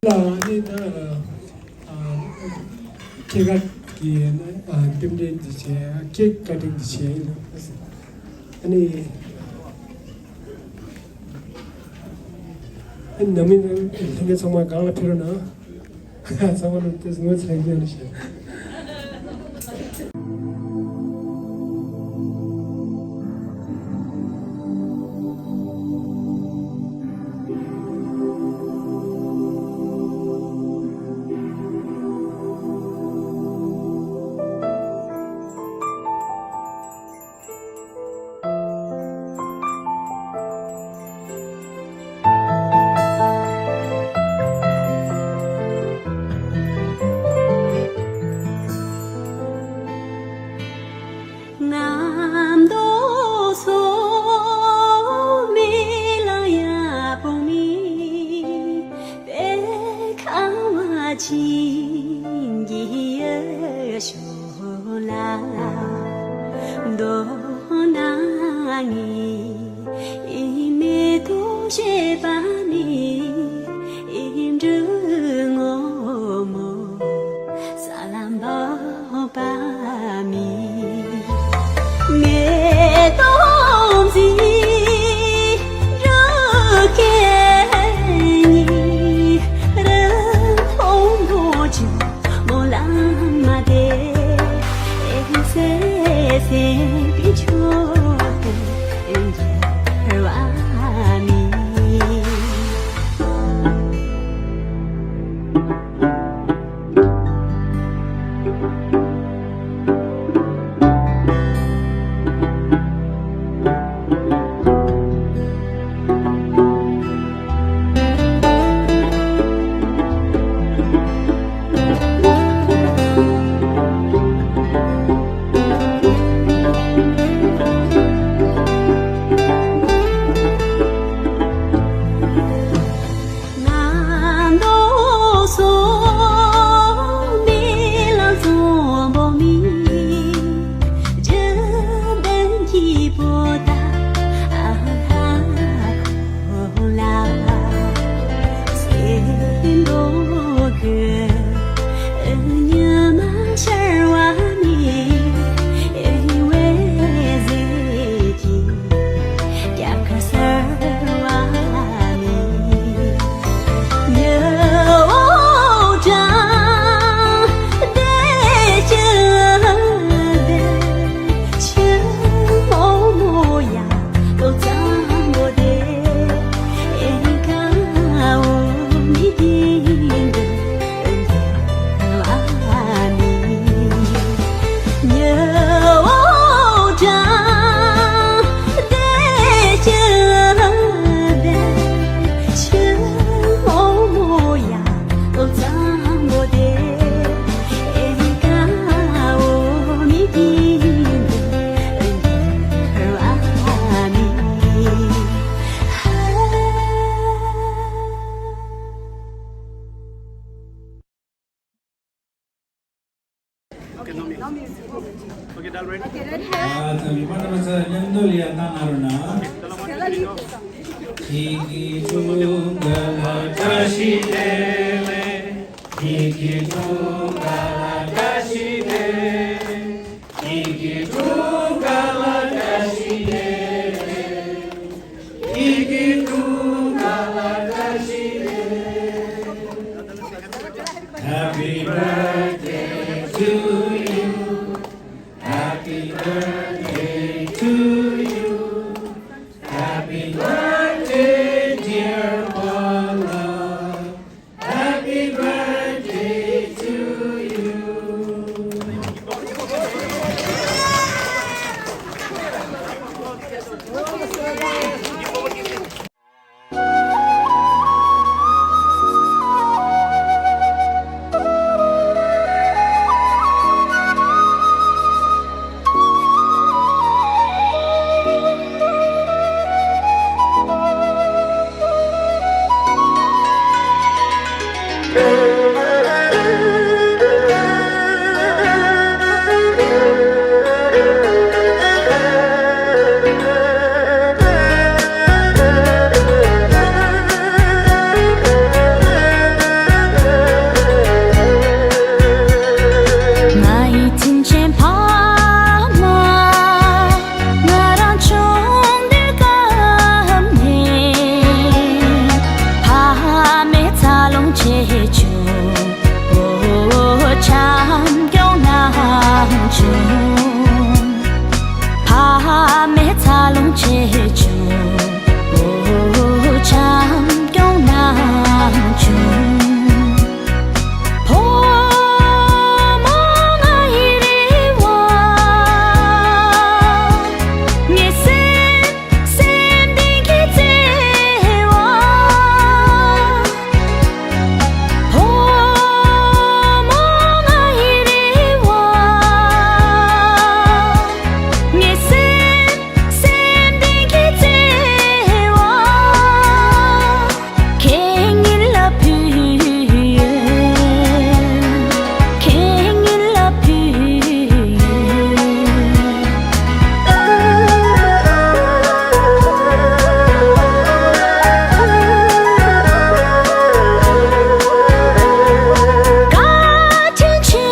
ལ་ནི་ད་ཨ་ཁྱེད་ཀ་གི་ཨ་རྟེན་འབྲེལ་འདི་བྱས་ཁྱེད་བཀའ་དྲིན་འདི་བྱས་ཡིན་ལ། ཨ་ནི། ཨ་ནི་ནང་མི་ལྷན་རྒྱས་ཚང་མ་སྒང་ལ་ཕེབས་རོགས་གནང་། ཚང་མ་ལ་ཏོག་ཙམ་ངོ་ཚ་ཡིན་ཞུ། Okay, done, right? Okay, ready? ཨ་ད་མི་པ་ཏ་མ་ཚ་མཉམ་དུ་ལ་ཡ་ཏང་ང་རུ་ན། ཁྱེད་ཀྱི་དྲུང་ག་ལ་བཀྲ་ཤིས་བདེ་ལེགས། ཁྱེད་ཀྱི་དྲུང་ག་ལ་བཀྲ་ཤིས་བདེ་ལེགས། ཁྱེད་ཀྱི་དྲུང་ག་ལ་བཀྲ་ཤིས་བདེ་ལེགས། ཁྱེད་ཀྱི་དྲུང་ག་ལ་བཀྲ་ཤིས་བདེ་ལེགས། Happy birthday to you. Happy birthday to you. ང་ཡི་དྲིན་ཅན་ཕ་མ། ང་རང་ཆུང་དུས་སྐབས་ནས་ཕ་མའི་འཚར་ལོངས་བྱེད་བྱུང་། འོ་བྱམས་སྐྱོང་གནང་བྱུང་། ཕ་མའི་འཚར་ལོངས་བྱེད་བྱུང་། འོ་བྱམས་སྐྱོང་གནང་བྱུང་། ཕོ་མོ་ང་ཡི་རེ་བ། ངའི་སེམས་སེམས་གཏིང་གི་བརྩེ་བ། ཕོ་མོ་ང་ཡི་རེ་བ། ངའི་སེམས་སེམས་གཏིང་གི་བརྩེ་བ། ཁྱེད་ཉིད་ལ་ཕུལ་ཡོད། ཁྱེད་ཉིད་ལ་ཕུལ་ཡོད། བཀའ་དྲིན་ཆེ་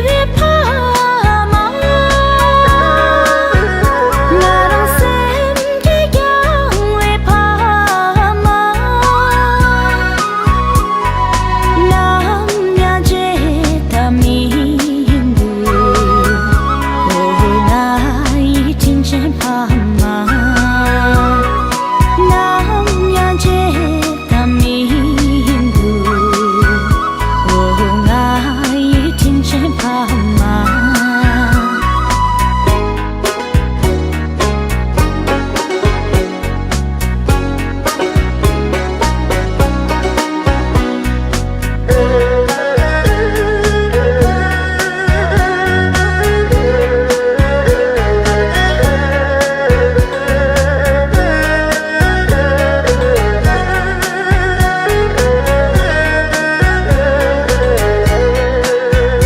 བའི་ཕ་མ། ང་རང་སེམས་ཀྱིས་བསྐྱངས་པའི་ཕ་མ། ནམ་ཡང་བརྗེད་ཐབས་མི་འདུག་འོ་ང་ཡི་དྲིན་ཅན་ཕ་མ། ནམ་ཡང་བརྗེད་ཐབས་མི་འདུག་འོ་ང་ཡི་དྲིན་ཅན་ཕ་མ།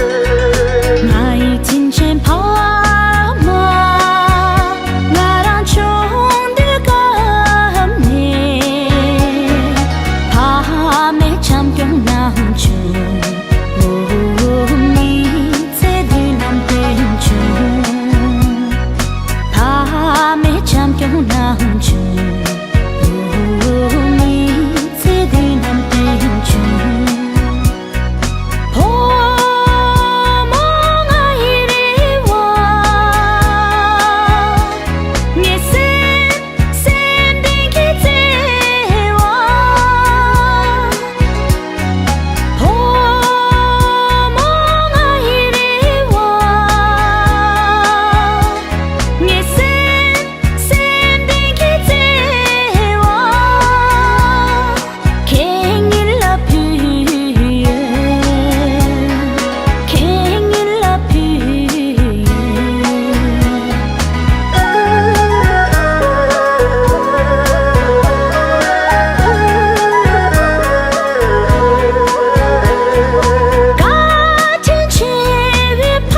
ང་ཡི་དྲིན་ཅན་ཕ་མ། ང་རང་ཆུང་དུས་སྐབས་ནས་ཕ་མས་བྱམས་སྐྱོང་གནང་བྱུང་། འོ་མི་ཚེ་མདུན་ལམ་སྟོན་བྱུང་། ཕ་མས་བྱམས་སྐྱོང་གནང་བྱུང་། འོ་མི་ཚེ་མདུན་ལམ་སྟོན་བྱུང་། ཕོ་མོ་ང་ཡི་རེ་བ། ངའི་སེམས་སེམས་གཏིང་གི་བརྩེ་བ། ཕོ་མོ་ང་ཡི་རེ་བ། ངའི་སེམས་སེམས་གཏིང་གི་བརྩེ་བ། ཁྱེད་ཉིད་ལ་ཕུལ་ཡོད། ཁྱེད་ཉིད་ལ་ཕུལ་ཡོད། བཀའ་དྲིན་ཆེ་བའི་ཕ་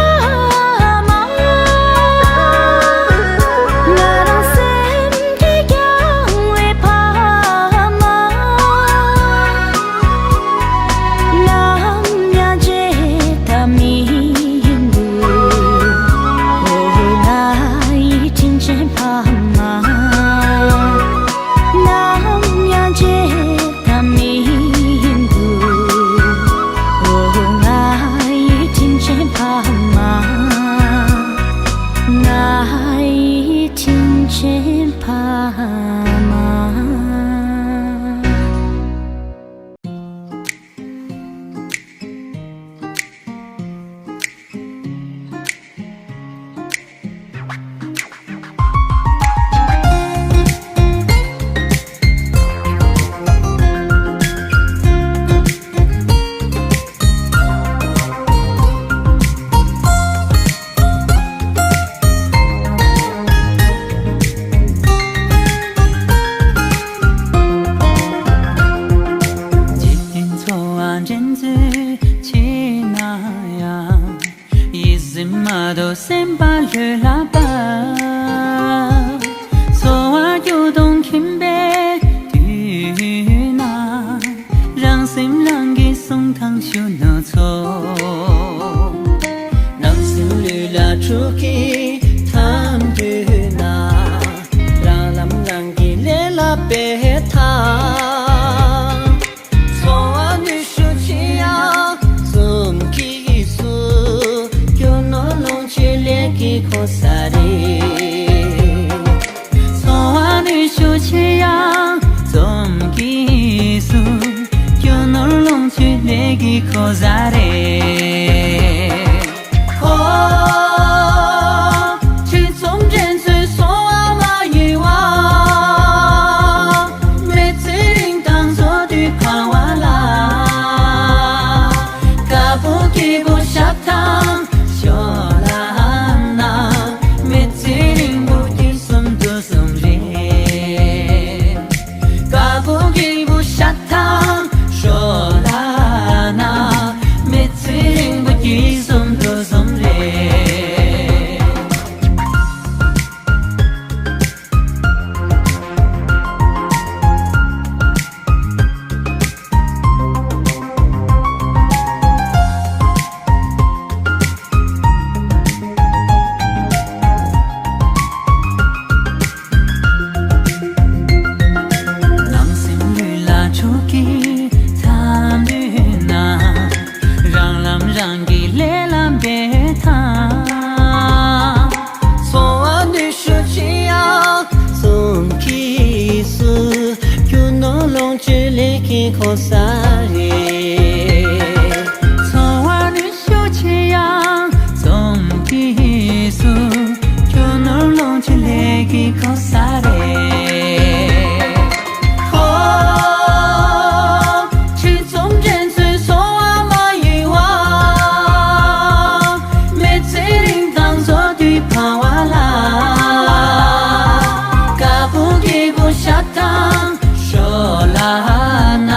མ། ང་རང་སེམས་ཀྱིས་བསྐྱངས་པའི་ཕ་མ། ནམ་ཡང་བརྗེད་ཐབས་མི་འདུག་འོ་ང་ཡི་དྲིན་ཅན་ཕ་མ། ནམ་ཡང་བརྗེད་ཐབས་མི་འདུག་འོ་ང་ཡི་དྲིན་ཅན་ཕ་མ། ང་ཡི་དྲིན་ཅན་ཕ་མ། གི་གོ་ས་རེད། ཧོ། ཁྱེད་ཚོ་འགྲན་རྩོད་སོང་བ་མ་ཡིན་བ། མི་ཚེ་རིང་ཐང་ཚོ་དུས་འཕང་བ་ལ། དཀར་པོ་སྐྱིད་པོ་ཤ་ཐང་ཤོ་ལ་ན། མི་ཚེ་རིང་པོ་སྐྱིད་གསུམ་དུ་གསུམ་རེད། དཀར་པོ་སྐྱིད་པོ་ཤ་ཐང་ཤོ་ལ་ན། མི་ཚེ་རིང་པོ་སྐྱིད་གསུམ་དུ་གསུམ་རེད། ནང་སེམས་ལུས་ལ་ཆོས་ཀྱི་ཐབས་འདོད་ན། རང་ལམ་རང་གིས་ལས་ལ་འབད་དང་། འཚོ་བ་ནུས་ཤུགས་ཆེ་ཡང་རྩོམ་གྱིས་སུ། རྒྱུ་ནོར་ལོངས་སྤྱོད་ལས་ཀྱི་གོ་ས་རེད། འཚོ་བ་ནུས་ཤུགས་ཆེ་ཡང་རྩོམ་གྱིས་སུ། རྒྱུ་ནོར་ལོངས་སྤྱོད་ལས་ཀྱི་གོ་ས་རེད། ཧོ། ཁྱེད་ཚོ་འགྲན་རྩོད་སོང་བ་མ་ཡིན་བ། མི་ཚེ་རིང་ཐང་ཚོ་དུས་འཕང་བ་ལ། དཀར་པོ་སྐྱིད་པོ་ཤ་ཐང་ཤོ་ལ་ན།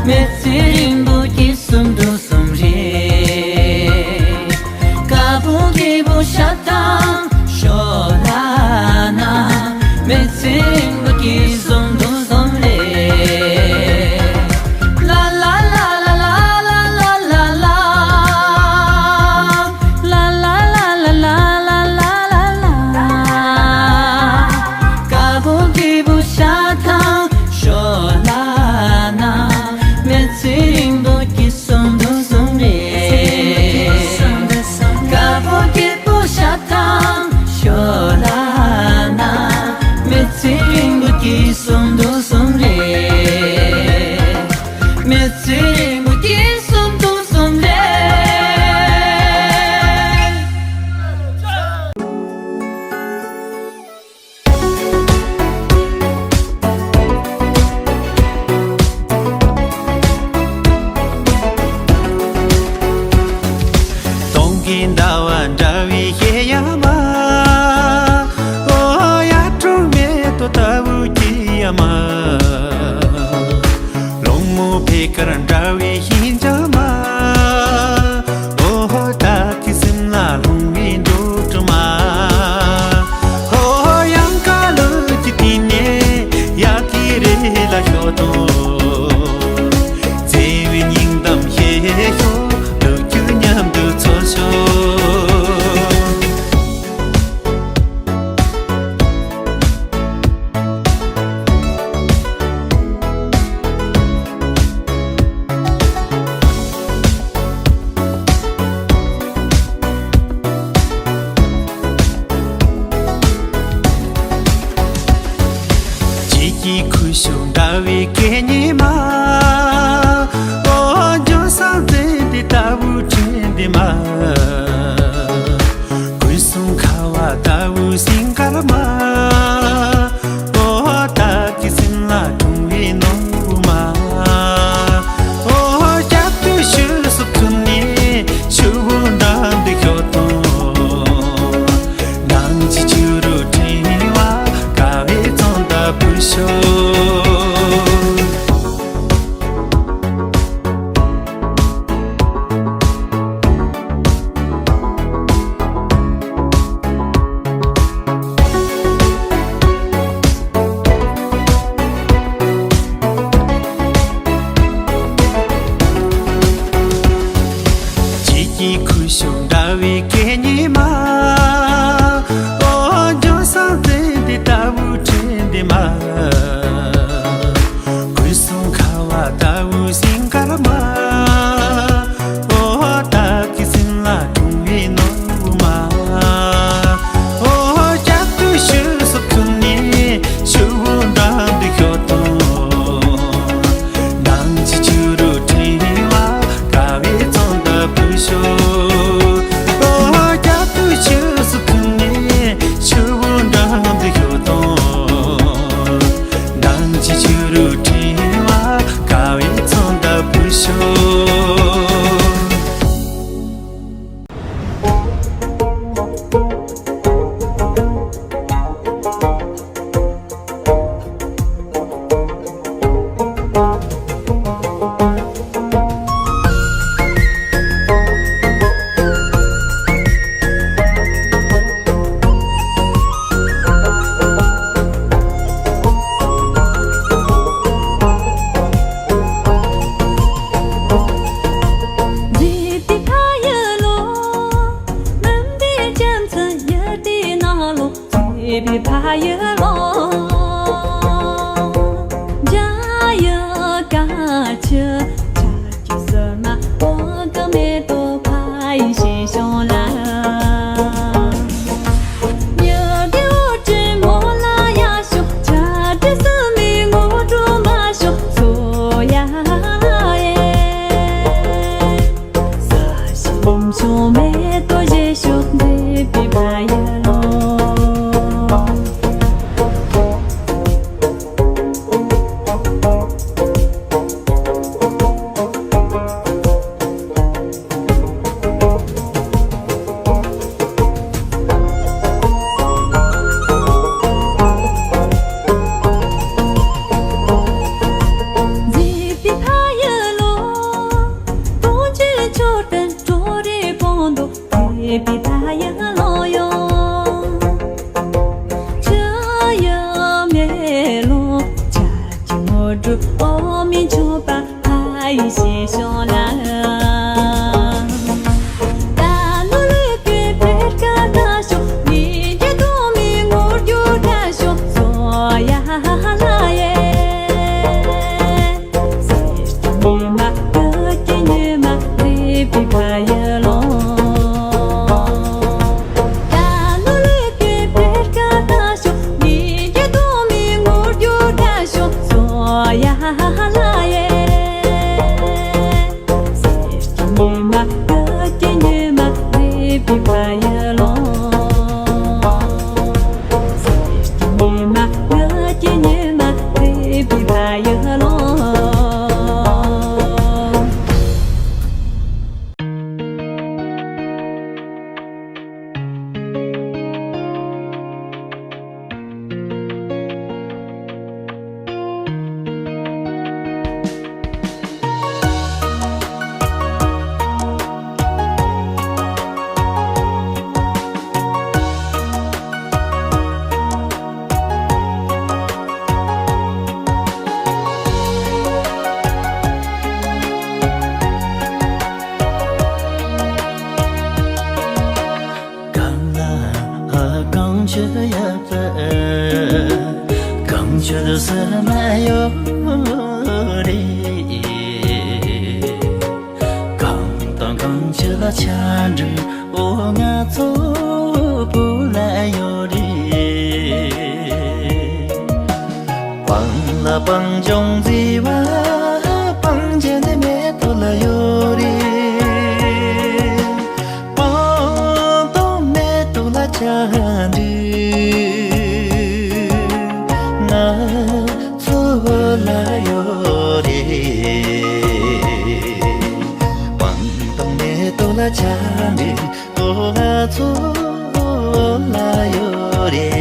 མི་ཚེ་རིང་པོ་སྐྱིད་གསུམ་དུ་གསུམ་རེད། དཀར་པོ་སྐྱིད་པོ་ཤ་ཐང་ཤོ་ལ་ན། མི་ཚེ་རིང་པོ་སྐྱིད་གསུམ་དུ་གསུམ་རེད། ལ་ལ་ལ་ལ། དཀར་པོ་སྐྱིད་པོ་ཤ་ཐང་ཤོ་ལ་ན། མི་ཚེ་རིང་པོ་སྐྱིད་གསུམ་དུ་གསུམ་རེད། དཀར་པོ་སྐྱིད་པོ་ཤ་ཐང་ཤོ་ལ་ན། མི་ཚེ་རིང་པོ་སྐྱིད་གསུམ་དུ་གསུམ་རེད། མི་ཚེ་རིང་པོ་སྐྱིད་གསུམ་དུ་གསུམ་རེད། སྟོང་གི་ཟླ་བ་འདྲ་བའི་གཡས་ཡ་མ། ཨོ་ཡ་གྲོགས་མེད་དོ་ལྟ་བུ་གི་ཡ་མ། ལོང་མོ་ཕེ་ཀར་འདྲ་བའི་ཡིན་ཅང་མ། ཨོ་ཧོ་ད་ཀི་སིམ་ལ་ལོང་བའི་འགྲོ་དྲི་མ། ཨོ་ཡང་ཀ་ལུ་ཀི་ཏི་ནེ་ཡ་ཀི་རེ་ལ་ཤོ་དོ། བརྩེ་བའི་སྙིང་གཏམ་བཤད་ཤོག་ལུག་ཁྱུ་མཉམ་དུ་འཚོ་ཤོག་བརྗིད་ཀྱི་ཁུ་བྱུག་འདྲ་བའི་སྐད་སྙན་མ། ཨོ་ལྗོན་བཟང་ཙན་དན་ལྟ་བུ་དྲན་དེ་མ། སྒོས་སུ་ཁ་བ་ལྟ་བུ་སིང་དཀར་མ། ཨོ་ད་ཀི་སིམ་ལ་འཁྲུངས་པའི་ནོར་བུ་མ། ཨོ་སྐྱབས་དུས་ཤུལ་སུ་ཐུག་ནས་ཆུ་བོ་འགྲམ་དུ་ཤོག་དང་། ནང་གི་ཆུ་རུ་ཕྲེང་བ་དགའ་བའི་ཚོན་མདངས་འབུད་ཤོག་བརྗིད་ཀྱི་ཁུ་བྱུག་འདྲ་བའི་སྐད་སྙན་མ། ཨོ་ལྗོན་བཟང་ཙན་དན་ལྟ་བུ་དྲན་དེ་མ། སྒོས་སུ་ཁ་བ་ལྟ་བུ་སིང་དཀར་མ། ཨོ་ད་ཀི་སིམ་ལ་འཁྲུངས་པའི་ནོར་བུ་མ། ཨོ་སྐྱབས་དུས་ཤུལ་སུ་ཐུག་ནས་ཆུ་བོ་འགྲམ་དུ་ཤོག་དང་། ནང་གི་ཆུ་རུ་ཕྲེང་བ་དགའ་ གང་ལ་གང་ཆེ་ཡག་པ། གང་ཆེ་ལ་ཟེར་མ་ཡོད་རེད། གང་དང་གང་ཆེ་ལ་ཆ་འགྲིག་འོ་ང་ཚོ་བོད་ལ་ཡོད་རེད། སྤང་ལ་སྤང་ལྗོངས་མཛེས་པ། སྤང་རྒྱན་ནི་མེ་ཏོག་ལ་ཡོད་རེད། སྤང་ཐང་མེ་ཏོག་ལ་ཆ་འདུག་ང་ཚོ་ལ་ཡོད་རེད། སྤང་ཐང་མེ་ཏོག་ལ་ཆ་འདུག་ང་ཚོ་ལ་ཡོད་རེད།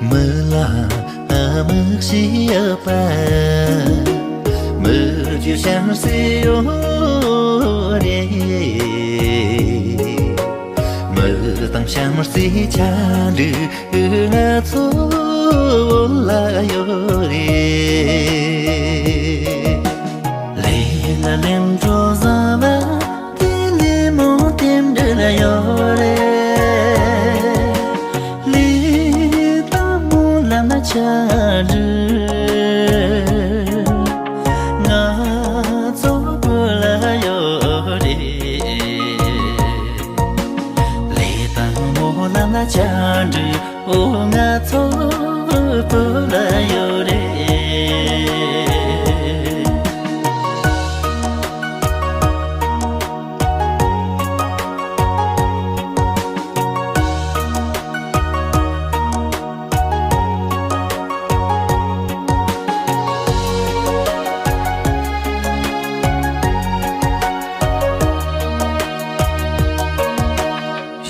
མི་ལ་དམིགས་བྱེད་པ། མི་རྒྱུ་བྱམས་བརྩེ་ཡོད་རེད། མི་དང་བྱམས་བརྩེ་ཆ་འདུག་ང་ཚོ་བོད་ལ་ཡོད་རེད། ལས་ལ་ལན་འགྲོ་བཟང་བ། དེ་ལས་མང་དེ་འདྲ་ལ་ཡོད་རེད། ལས་དང་སྨོན་ལམ་ལ་ཆ་འགྲིག་ང་ཚོ་བོད་ལ་ཡོད་རེད། ལས་དང་སྨོན་ལམ་ལ་ཆ་འགྲིག་འོ་ང་ཚོ་བོད་ལ་ཡོད་རེད།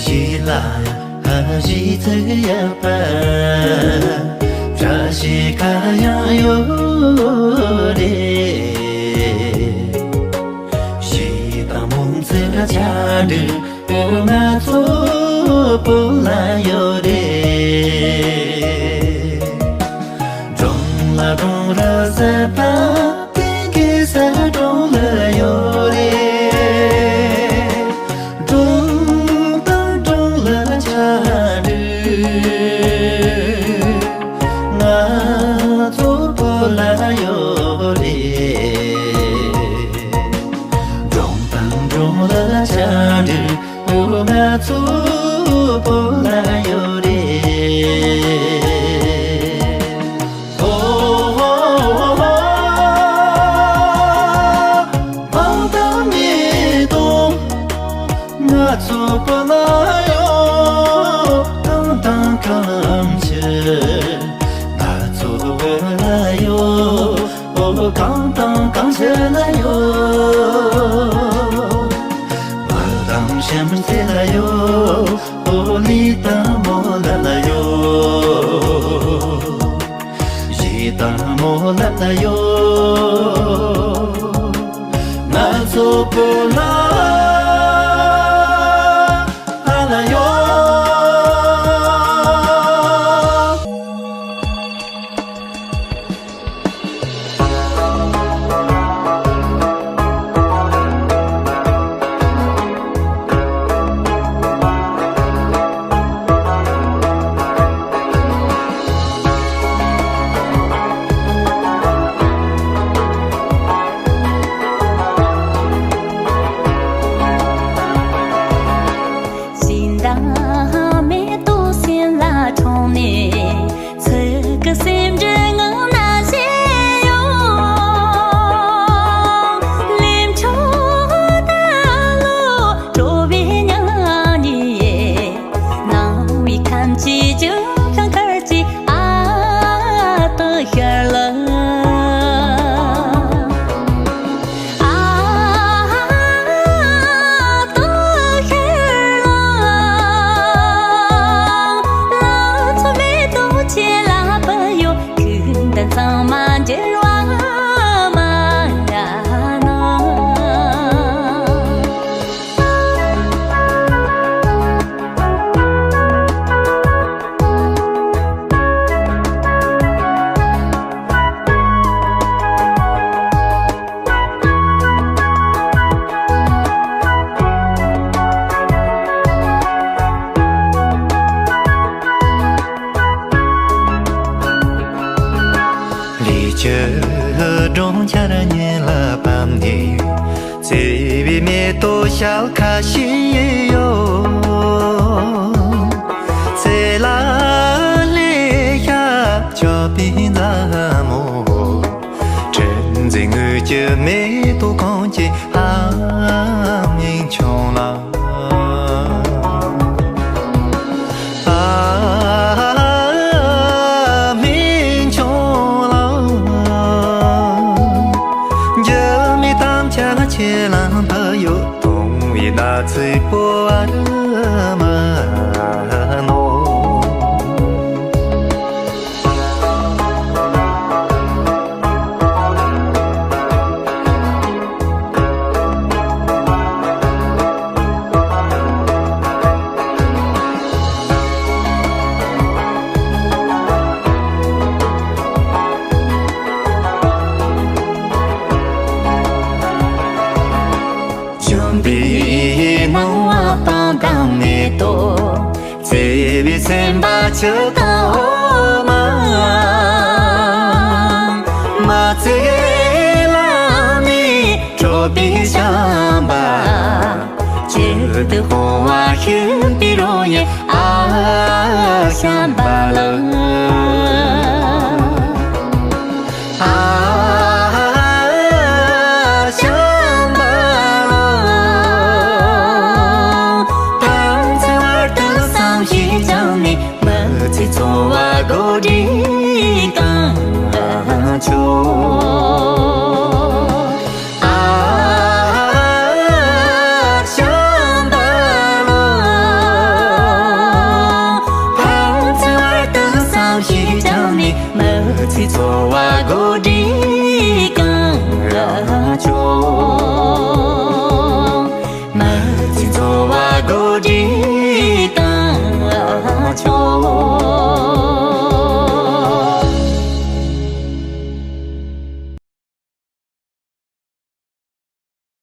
ཞི་ལ་ཞི་ཚིག་ཡག་པ། བཀྲ་ཤིས་ཁ་གཡང་ཡོད་རེད། ཞི་ ཆ་འདི་ང་ཚོ་བོད་ལ་ཡོད་རེད། སྒྲུང་ལ་སྒྲུང་ར་ཟེར་བ་དེ་གའི་ས་སྒྲུང་ལ་ཡོད་རེད། སྒྲུང་དང་སྒྲུང་ལ་ཆ་འདི་ང་ཚོ་བོད་ལ་ཡོད་རེད། སྒྲུང་དང་སྒྲུང་ལ་ཆ་འདི་ང་ཚོ་བོད་ལ་ཡོད་རེད། ཨོ་ཧོ་ཧོ་ཧོ། འཕང་དང་མེ་ཏོག་ང་ཚོ་བོད་ལ་ཡོད། གངས་དང་གངས་ཆུ་ང་ཚོ་བོད་ལ་ཡོད། ཨོ་གངས་དང་གངས་ཆུ་ལ་ཡོད། བ་དང་ཤིང་རྩེ་ལ་ཡོད། ཨོ་ལུས་དང་སྨོན་ལམ་ལ་ཡོད། གཞས་དང་སྨོན་ལམ་ལ་ཡོད། ང་ཚོ་བོད་ལ་ཨ་ལ་ཡོད། ཞིང་དང་མེ་ཏོག་སེམས་ལ་འཁྲུངས་ནས། ཚིག་གི་སེམས་འདྲི་ངང་ན་བཞད་ཡོང་། ལེན་ཆོག་ད་ལོ་སྤྲོ་བའི་ཉམས་ཉེས། སྣང་བའི་ཁམས་ཀྱི་ལྗོན་ཤིང་ཁར་གྱི་ཨ་སྟག་ཤར་ལ། ཨ་སྟག་ཤར་ལ། ལང་ཚོ་མེ་ཏོག་ཁྱེད་ལ་བབས་ཡོད། ཁུག་འདི་ཚང་མ་འགྱུར་བ་མ་ཡིན་ནོ། ལས་ཀྱི་སྒྲོན་ཆར་ཉིད་ལ་ཕབ་ནས། བརྩེ་བའི་མེ་ཏོག་ཞལ་ཁ་ཕྱེས་ཡོད། ཚེ་ལ་ལས་ཤ་མཆོད་པའི་མཛའ་མོ། དྲི་འཛིན་དངུལ་གྱི་མེ་ཏོག་གང་གི་ཨ་མིན་ཆུང་ལ། ཨ་མིན་ཆུང་ལ། འགྱུར་མེད་དམ་བཅའ་ཁྱེད་ལ་འབུལ་ཡོད། གཏོང་བའི་ན་ཚོད་སྤོ་བར་མ་ནོར། ལྗོན་པའི་སྣང་བ་སྤང་དང་མེ་ཏོག་བརྩེ་བའི་སེམས་པ་ཆུ་དང་འོ་མ། མ་བརྩེ་ལ་ནི་འཕྲོད་པའི་བྱམས་པ། བཅུད་དུ་སྤོང་བ་ཤུགས་པའི་རོལ་དབྱངས་ཨ་བྱམས་པ་ལགས། ཨ་བྱམས་པ་ལགས། ཕན་ཚུན་བར་དུ་བསམ་ཤེས་བྱང་ནས། མི་ཚེ་འཚོ་བ་གོ་སྒྲིག་གང་ཆོག་ཨ་བྱམས་པ་ལགས། ཕན་ཚུན་བར་དུ་བསམ་ཤེས་བྱང་ནས། མི་ཚེ་འཚོ་བ་གོ་